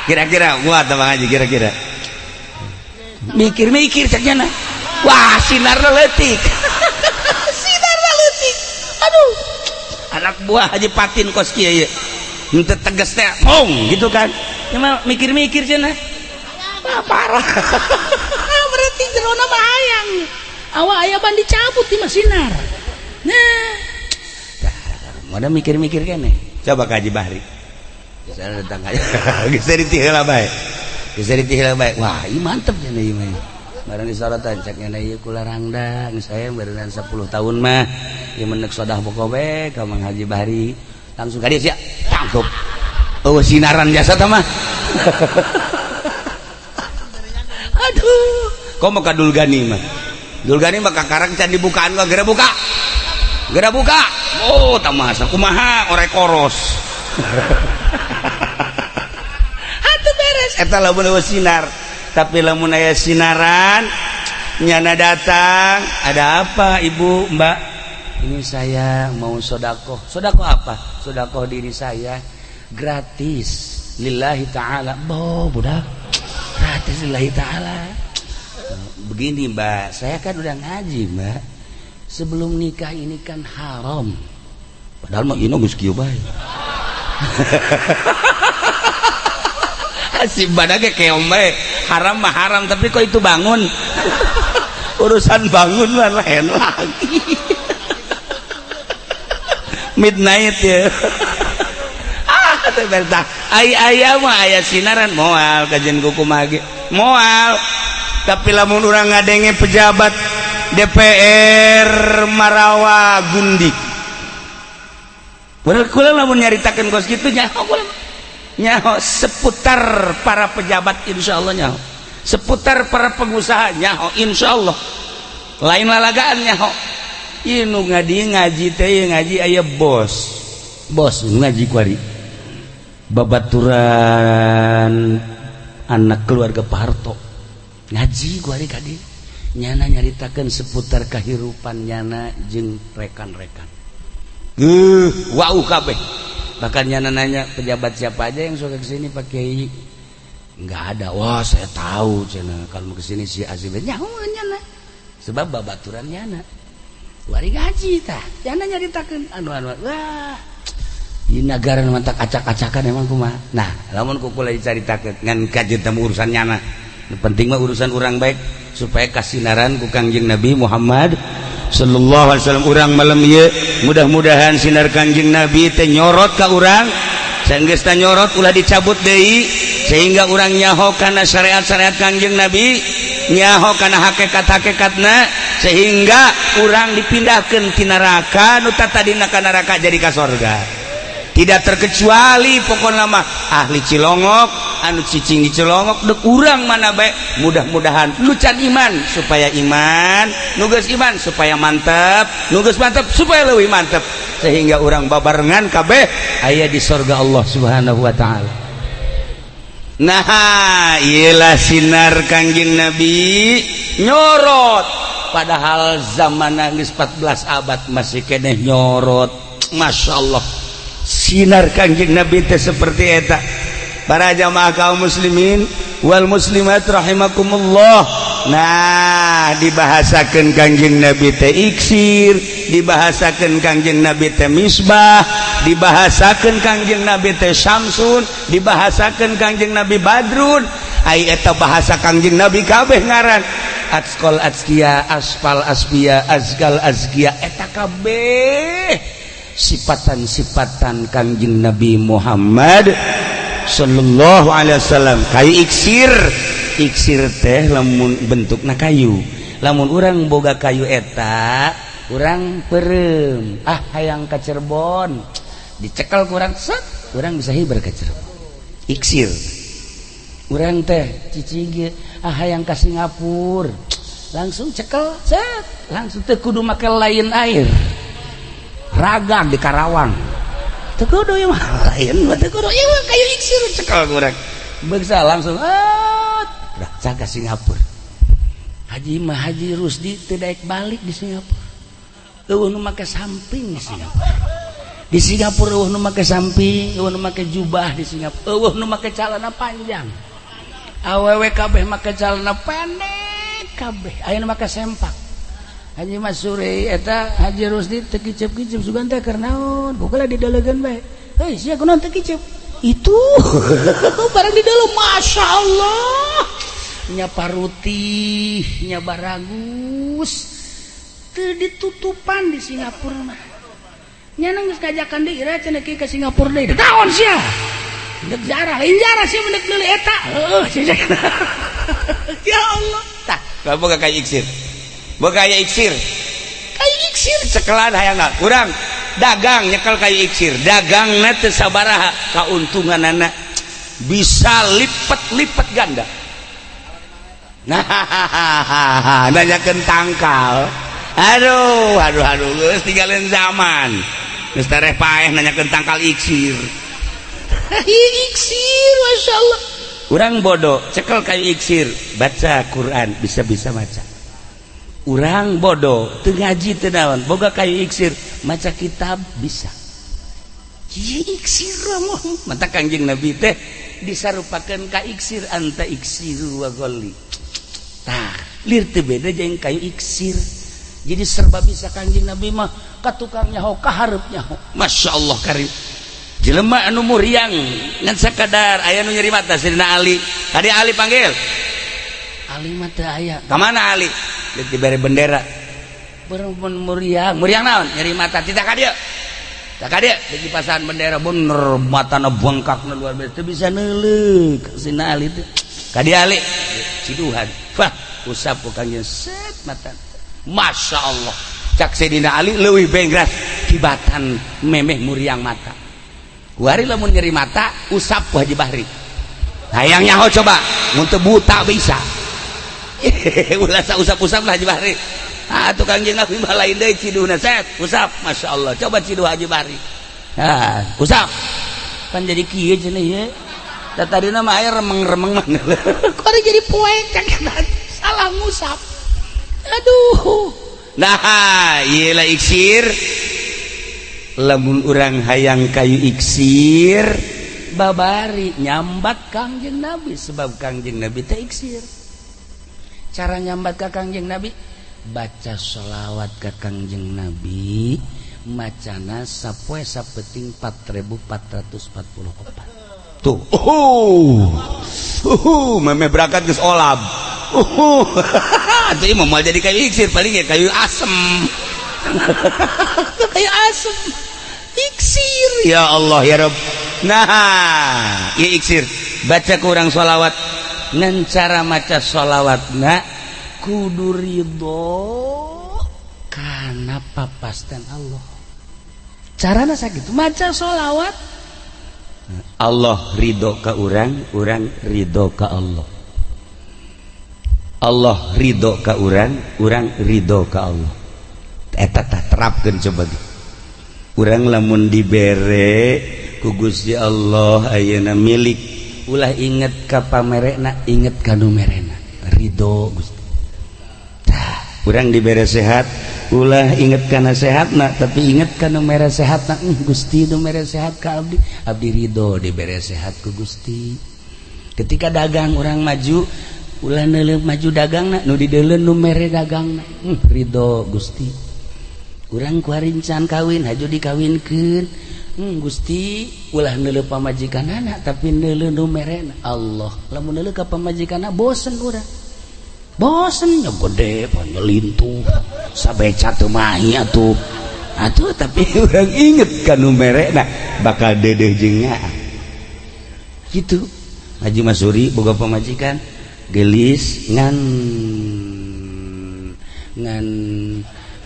kira-kira kuat Mang Haji? Kira-kira mikir-mikir cek nyana, wah, sinarna leutik, sinarna leutik, aduh, anak buah Haji Patin kos kieu ieu henteu tegas teh mong gitu kan. Cuma mikir-mikir cenah, wah, parah. Berarti jerona mah hayang awak aya ban dicabut di mah sinar. Nah, mana mikir-mikir kene, coba ka Haji Bahri misalnya datang aja, geus ditiheula bae, geus ditiheula bae, wah, ieu mantep cenah ieu mah. Barang disorotan cek nyana, ieu kula rangda geus aya berenang 10 tahun mah ieu menek sodah pokok bae ka Mang Haji Bahri. Langsung ka dieu sia tangkep, eueuh sinaran jasa tah mah. Aduh, komo ka Dulgani mah, Dulgani mah kakarang can dibukaan mah geura buka, geura buka. Oh, tamasa kumaha orek koros. Atuh beres eta lamun eueuh sinar. Tapi lamun aya sinaran, nyana datang, ada apa ibu, mbak? Ini saya mau sodakoh. Sodakoh apa? Sodakoh diri saya gratis lillahi ta'ala. Boh, budak, gratis lillahi ta'ala. Begini, Mbak, saya kan udah ngaji, Mbak. Sebelum nikah ini kan haram. Padahal mah ini geus kieu bae. Si badak keong bae. Haram mah haram, tapi kok itu bangun. Urusan bangun mah lain lagi. Midnight ya. Ah, teh bertah. Ai aya mah aya sinaran moal kajian kuku mage. Moal. Tapi lamun urang ngadenge pejabat DPR marawa gundik. Bener kula lamun nyaritakeun kos kitu nyaho kula. Nyaho seputar para pejabat insyaallah nyaho. Seputar para pengusaha nyaho insyaallah. Lain lalagaan nyaho. Ieu nu ngaji ngaji teh ngaji aya bos. Bos ngaji kuari. Babaturan anak keluarga Pak Harto. Ngaji kuari kadi. Nyana nyaritakeun seputar kehidupan nyana jeung rekan-rekan. Wow kabeh. Bahkan nyana nanya pejabat siapa aja yang suka kesini Pak Kiai. Enggak ada. Wah, saya tahu cenah kalau mau kesini si Azib nyaho nyana. Sebab babaturan nyana. Wari gaji tah. Nyana nyaritakeun anu-anu. Wah. Di negara mantak acak-acakan emang kumaha. Nah, lamun ku kula dicaritakeun ngan kajeun teh urusan nyana. Nu penting mah urusan urang baik supaya kasinaran ku Kangjeng Nabi Muhammad sallallahu alaihi wasallam. Urang malam ieu mudah-mudahan sinar Kangjeng Nabi teh nyorot ka urang. Sanggeus teh nyorot ulah dicabut deui sehingga urang nyaho kana syariat-syariat Kangjeng Nabi, nyaho kana hakikat-hakikatna sehingga urang dipindahkeun ti neraka nu tadina ka neraka jadi ka sorga. Tidak terkecuali pokokna mah ahli Cilongok anu cicing di Cilongok dek urang mana bae mudah-mudahan nu can iman supaya iman, nu geus iman supaya mantep, nu geus mantep supaya leuwih mantep sehingga urang babarengan kabeh aya di sorga Allah Subhanahu wa taala. Nah, iyalah sinar Kangjeng Nabi nyorot padahal zaman geus 14 abad masih keneh nyorot. Masya Allah, sinar Kangjeng Nabi teh seperti eta. Para jamaah kaum muslimin wal muslimat rahimakumullah. Nah, dibahasakeun Kangjeng Nabi teh iksir, dibahasakeun Kangjeng Nabi teh misbah, dibahasakeun Kangjeng Nabi teh syamsun, dibahasakeun Kangjeng Nabi badrun. Ai eta bahasa Kangjeng Nabi kabeh ngaran atskol atskia, aspal asbia, azgal azkia, eta kabeh sifatan-sifatan Kangjeng Nabi Muhammad sallallahu alaihi wasallam. Kayu iksir, iksir teh lamun bentukna kayu, lamun urang boga kayu eta urang perem, ah hayang ka Cirebon, dicekel kurang set, urang bisa hiber ke Cirebon. Iksir urang teh cicing ge, ah hayang ka Singapura, langsung cekel set, langsung teu kudu make lain air ragang di Karawang, teu kudu ieu mah lain mah teu kudu ieu mah kayu iksir cekel kurang beksa langsung ah dah ka Singapura. Haji mah Haji Rusdi teu daek balik di Singapura. Eueuh nu make samping di Singapura. Di Singapura eueuh nu make samping, eueuh nu make jubah di Singapura, eueuh nu make celana panjang. Awewe kabeh make celana pendek kabeh, aya nu make sempak. Haji Masuri eta Haji Rusdi teu kicep-kicep sugan teh keur naon? Pokoknya didelegeun bae. Hei, sia kunaon teu kicep? Itu barang di dalam, Masya Allah, nya parutih nya baragus teu ditutupan di Singapura mah. Nya geus ngajakan deui ira cenah ke Singapura deui. Naon sia? Dek jarah, lain jarah sia mendek meuli eta. Heuh, ya Allah. Tah, boga kayu iksir. Boga kayu iksir. Kayu iksir cekelan hayangna. Urang dagang nyekel kayu iksir, dagangna teu sabaraha kauntunganana bisa lipet-lipet ganda. Nah, nanyakeun tangkal. Aduh, aduh, aduh, geus tinggalin zaman. Geus tereh paeh nanyakeun tangkal iksir. Iksir, Masya Allah. Urang bodoh, cekel kayu iksir, baca Quran, bisa-bisa baca. Urang bodoh, teu ngaji, teu naon, boga kayu iksir, maca kitab bisa. Ieu iksir mah. Mata Kangjeng Nabi teh disarupakeun ka iksir, anta iksiru wa ghalli. Tah, lir teu beda jeung kayu iksir. Jadi serba bisa Kangjeng Nabi mah, ka tukang nyaho, ka hareup nyaho. Masya Allah karim. Jelema anu muriang ngan sakadar aya nu nyeri mata, Sayyidina Ali. Tadi Ali panggil. Ali mah teu aya. Ka mana Ali? Dibere bendera. Berempun muriang, muriang naon? Nyeri mata. Tidak ka dieu. Tak ka dieu di pasahan bendera, bener matana bengkakna luar biasa. Teu bisa neuleuk Sayyidina Ali teh. Ka dieu Ali. Ciduhan. Wah, usap ku Kangjeng set mata. Masya Allah. Cak Sayyidina Ali leuwih bengras kibatan memeh muriang mata. Kuari lamun nyeri mata usap ku Haji Bahri. Hayang nyaho coba, mun teu buta bisa. Ulah usap-usap lah Haji Bahri. Ah, tukang jeung Nabi mah lain deui ciduhna, set usap, Masya Allah. Coba ciduh Haji Bahri. Ah, usap. Kan jadi kieu cenah ieu. Da tadina mah aya remeng-remeng mah. Kok jadi poek cak salah ngusap. Aduh. Nah, ieu lah iksir. Lamun urang hayang kayu iksir, babari nyambat Kangjeng Nabi, sebab Kangjeng Nabi teh iksir. Cara nyambat ka Kangjeng Nabi, baca sholawat ka Kangjeng Nabi, macana sapoe sapeting 4444. Tuh, memeh berangkat geus olab. Atuh ieu mah moal jadi kayu iksir, paling ya kayu asem. Kayu asem. Iksir. Ya Allah ya Rob. Nah, ieu iksir. Baca kurang sholawat. Ngan cara maca sholawatna kudu ridho kana papasten Allah. Carana sakitu maca sholawat. Allah ridho ka urang, urang ridho ka Allah. Allah ridho ka urang, urang ridho ka Allah. Eta tah terapkeun coba ge. Urang lamun dibere ku Gusti Allah ayeuna milik, ulah inget ka pamerena, inget ka nu merena. Ridho Gusti. Tah, urang dibere sehat, ulah inget kana sehatna, tapi inget ka nu mere sehatna. Gusti nu mere sehat ka abdi, abdi ridho dibere sehat ku Gusti. Ketika dagang urang maju, ulah neuleuh maju dagangna, nu dideuleu nu mere dagangna. Ridho Gusti. Urang kuari can kawin, haju dikawinkeun. Gusti, ulah neuleuh pamajikanana, tapi neuleuh nu merena Allah. Lamun neuleuh ka pamajikanna bosen urang. Bosen nya, gede panyelintuh sabeca teu mahi atuh. Atuh tapi urang inget ka nu merena bakal deudeuh jeung nyaah. Gitu. Haji Masuri boga pamajikan gelis ngan ngan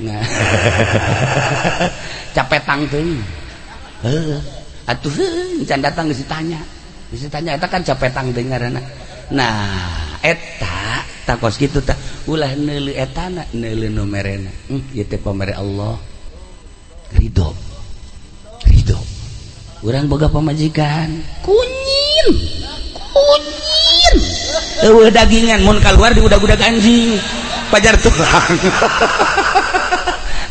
ngan capetang teuing. Heuh, atuh heuh can datang geus ditanya. Geus ditanya eta kan capetang teuing ngaranna. Nah, eta takos kitu tah, ulah neuleuh etana, neuleuh nu merena. Ieu teh pamere Allah. Ridho. Ridho. Urang boga pamajikan kunyin. Kunyin. Eueuh dagingan, mun kaluar di udag-udag anjing. Pajar tulang.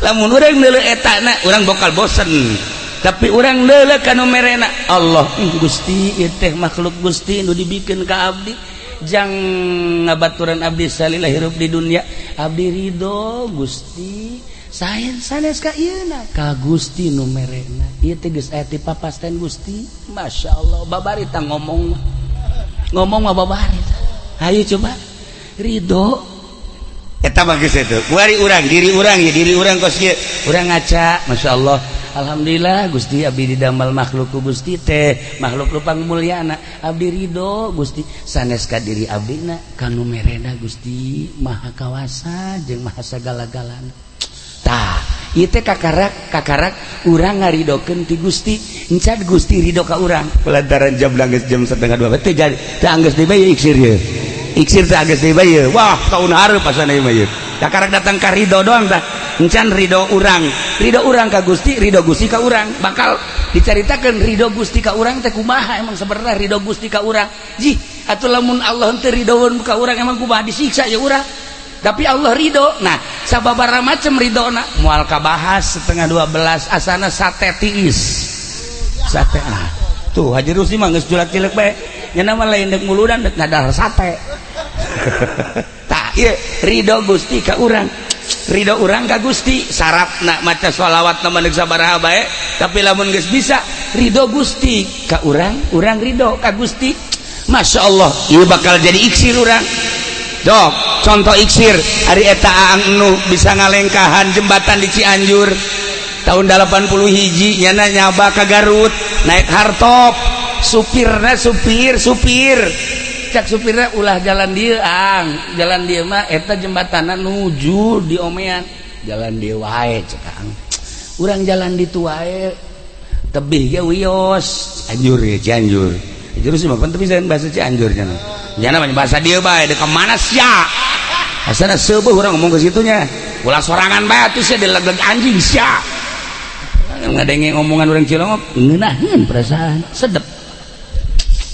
Lamun urang neuleuh etana, urang bakal bosen. Tapi urang neuleuh ka nu merena Allah. Gusti, ieu teh makhluk Gusti nu dibikeun ka abdi. Jang ngabaturan abdi salila hirup di dunia, abdi ridho Gusti. Saen sanes ka ieuna, ka Gusti nu merena. Ieu teh geus aya ti papasten Gusti. Masya Allah, babari tah ngomong. Ngomong mah babari. Hayu coba ridho. Eta mah geus itu. Kuari urang, diri urang ya, diri urang kos kieu. Urang ngaca, Masya Allah. Alhamdulillah Gusti, abdi didamel makhluk ku Gusti teh, makhluk lupang mulyana. Abdi ridho Gusti, sanes ka diri abdina, ka nu merena Gusti Maha Kawasa jeung Maha sagala-galana. Tah, ieu teh kakarak kakarak urang ngaridokeun ti Gusti, encan Gusti ridho ka urang. Lantaran jam geus jam 1.30 teh jadi teh anggeus deui bae iksir ye. Iksir teh anggeus deui bae. Wah, tahun hareup asana ieu mah ieu. Kakarak datang ka ridho doang tah. Encan ridho urang, ridho urang ka Gusti, ridho Gusti ka urang. Bakal dicaritakeun ridho Gusti ka urang teh kumaha emang sebenarnya ridho Gusti ka urang. Jih, atuh lamun Allah teu ridhoeun ka urang emang kumaha, disiksa ya urang. Tapi Allah ridho. Nah, sababaraha macam ridho na moal kabahas 11.30. Asana sate tiis, sate. Ah, tuh Haji Rusdi mah geus julak cilek bae nya, mah lain dek muludan, dek ngadahar sate. Tah, ieu ridho Gusti ka urang, ridho urang ka Gusti. Syaratna maca sholawat na deuk sabaraha bae, tapi lamun geus bisa ridho Gusti ka urang, urang ridho ka Gusti, Masya Allah, ieu bakal jadi iksir urang. Dok, contoh iksir hari eta Aang nu bisa ngalengkahan jembatan di Cianjur tahun 80 hiji. Nyana nyaba ke Garut naik hartop, supirna supir supir, cak supirnya, "Ulah jalan dia, Ang, jalan dia mah eta jembatanan nuju di omean, jalan dia wae." Cek Ang, "Urang jalan di wae, tebih ge wios." Cianjur ya, Cianjur. Cianjur sih mah tapi saya bahasa Cianjur nya nya namanya bahasa dia bae. Dek mana sia? Asana seubeuh urang ngomong ke situnya. "Ulah sorangan bae atuh sia, dilegleg anjing sia." Ngadenge omongan orang Cilongok ngeunaheun perasaan sedep.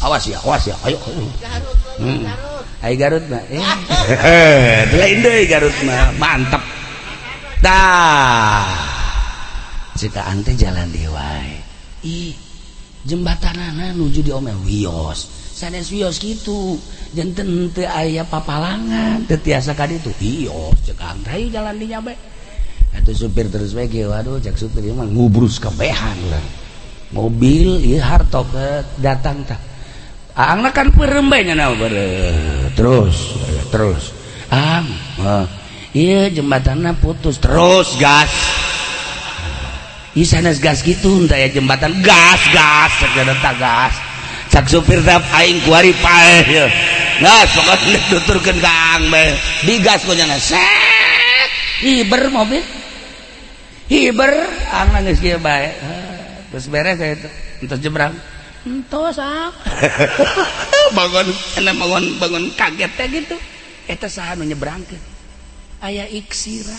"Awas ya, awas ya, ayo, ayo." Ai Garut mah lain deui, Garut mah mantep. Tah, cika ante jalan deui wae. Ih, jembatanana nuju di ome wios, sanes wios kitu, janten teu aya papalangan, teu tiasa ka ditu, wios. Cek ante, "Ayo jalan dinya bae atuh." Supir terus bae kieu. "Waduh," cek supir, "ieu mah ngubrus kabehan urang mobil ieu hartop datang." Tah, Aangna kan peureum bae nya, terus terus, "Ang, iya jembatannya putus." "Terus gas." Ih, sanes gas gitu, entah ya jembatan, "Gas, gas," cek gas. Cak supir teh, "Aing kuari paeh ya." Gas pokoknya nuturkeun ka Aang bae. Digas ku nya, set. Hiber mobil. Hiber, Aang geus kieu bae. Terus beres ya itu. Entos jebrang. Entos, ah. Bangun, enak bangun bangun kaget teh gitu. Eta saha nu nyebrangkeun? Aya iksira.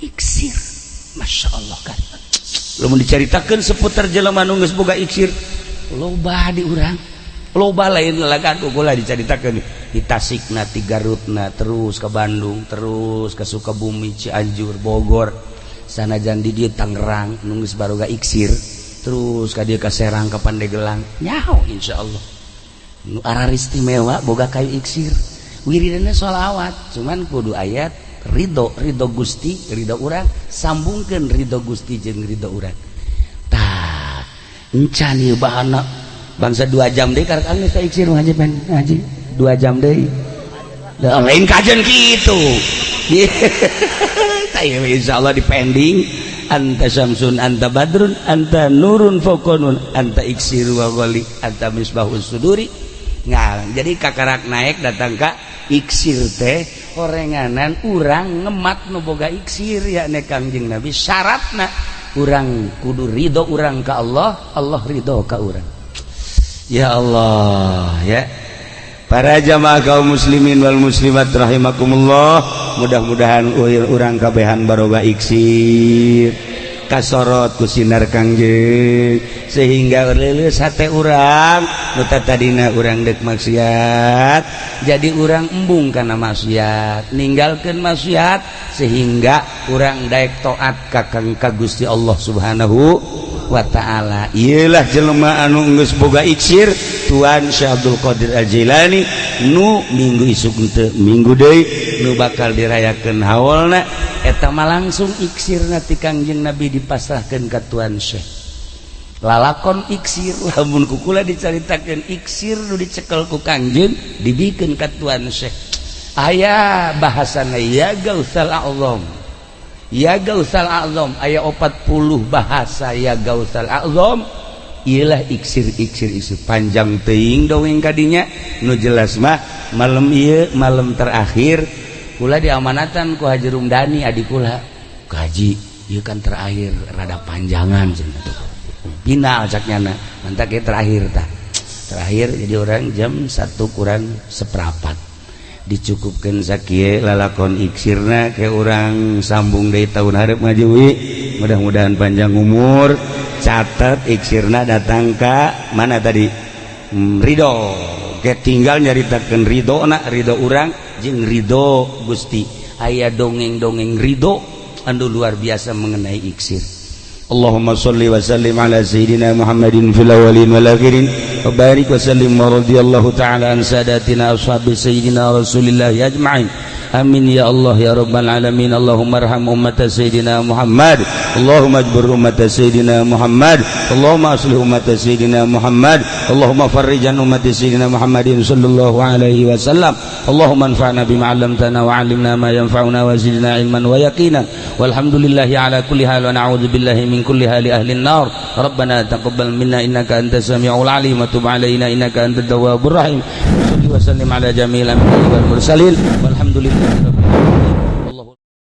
Iksir. Masya Allah kan. Lamun dicaritakeun seputar jelema nu geus boga iksir, loba di urang. Loba, lain lalagan kula dicaritakeun di Tasikna, di Garutna, terus ke Bandung, terus ke Sukabumi, Cianjur, Bogor. Sanajan di dieu Tangerang nu geus baroga iksir, terus ka dieu ka Serang, ka Pandeglang, nyaho insyaallah. Nu istimewa boga kayu iksir, wiridana sholawat, cuman kudu ayat ridho, ridho Gusti, ridho urang, sambungkeun ridho Gusti jeung ridho urang. Tah, encan ieu bahana bangsa 2 jam deui karek geus ka iksir ngaji, pen ngaji 2 jam deui. Da lain kajen kitu. Tah, insyaallah di pending. Anta syamsun, anta badrun, anta nurun fawqa nun, anta iksir wa ghali, anta misbahus suduri. Ngal jadi kakarak naik datang ka iksir teh orenganan urang ngemat nu boga iksir, yakni Kangjeng Nabi. Syaratna urang kudu ridho urang ka Allah, Allah ridho ka urang. Ya Allah ya. Para jamaah kaum muslimin wal muslimat rahimakumullah, mudah-mudahan urang kabehan baroga iksir, kasorot ku sinar Kangjeng, sehingga leuleus hate urang. Nu tadina urang dek maksiat, jadi urang embung kana maksiat, ninggalkeun maksiat, sehingga urang daek taat ka Kang ka Gusti Allah Subhanahu wa Ta'ala. Iyalah jelema anu geus boga iksir, Tuan Syekh Abdul Qadir Al-Jilani, nu minggu isuk teu minggu deui nu bakal dirayakeun haolna. Eta mah langsung iksirna ti Kangjeng Nabi dipasrahkeun ka Tuan Syekh. Lalakon iksir, lamun ku kula dicaritakeun iksir nu dicekel ku Kangjeng dibikeun ka Tuan Syekh, aya bahasana ya Gausal A'zam, ya Gausal A'zam. Aya 40 bahasa ya Gausal A'zam. Iyalah iksir iksir iksir, panjang teuing dongeng kadinya. Nu jelas mah malam ieu malam terakhir. Kula diamanatan ku Haji Rumdani, adik kula, "Kaji, ieu kan terakhir, rada panjangan cenah tuh." Final cak nyana, mantak ieu terakhir. Tah, terakhir jadi orang jam 1 kurang seperempat dicukupkan sakieu lalakon iksirna ke urang, sambung dari tahun hareup ngaji. Mudah-mudahan panjang umur. Catat, iksirna datang ka mana tadi? Ridho. Oke, tinggal nyaritakeun ridho na, ridho urang jeung ridho Gusti. Aya dongeng-dongeng ridho anu luar biasa mengenai iksir. Allahumma salli wa sallim ala sayyidina Muhammadin fil awwalin wal akhirin wa barik wa sallim wa radhiyallahu ta'ala an sadatina ashabi sayyidina Rasulillah ajma'in. Amin ya Allah ya rabbal alamin. Allahumma arham ummata sayyidina Muhammad. Allahumma ajbur ummata sayyidina Muhammad. Allahumma aslih ummata sayyidina Muhammad. Allahumma farrijan ummati sayyidina Muhammadin sallallahu alaihi wasallam. Allahumma anfa'na bima 'allamtana wa 'allimna ma yanfa'una wa zidna ilman wa yaqinan. Walhamdulillahi ala kulli hal wa na'udzu billahi min kulli hali ahli an-nar. Rabbana taqabbal minna innaka antas samiul alim wa tub alaina innaka antat tawwabur rahim. Salli wa sallim ala jami'il anbiya'i wal mursalin. Walhamdulillahi.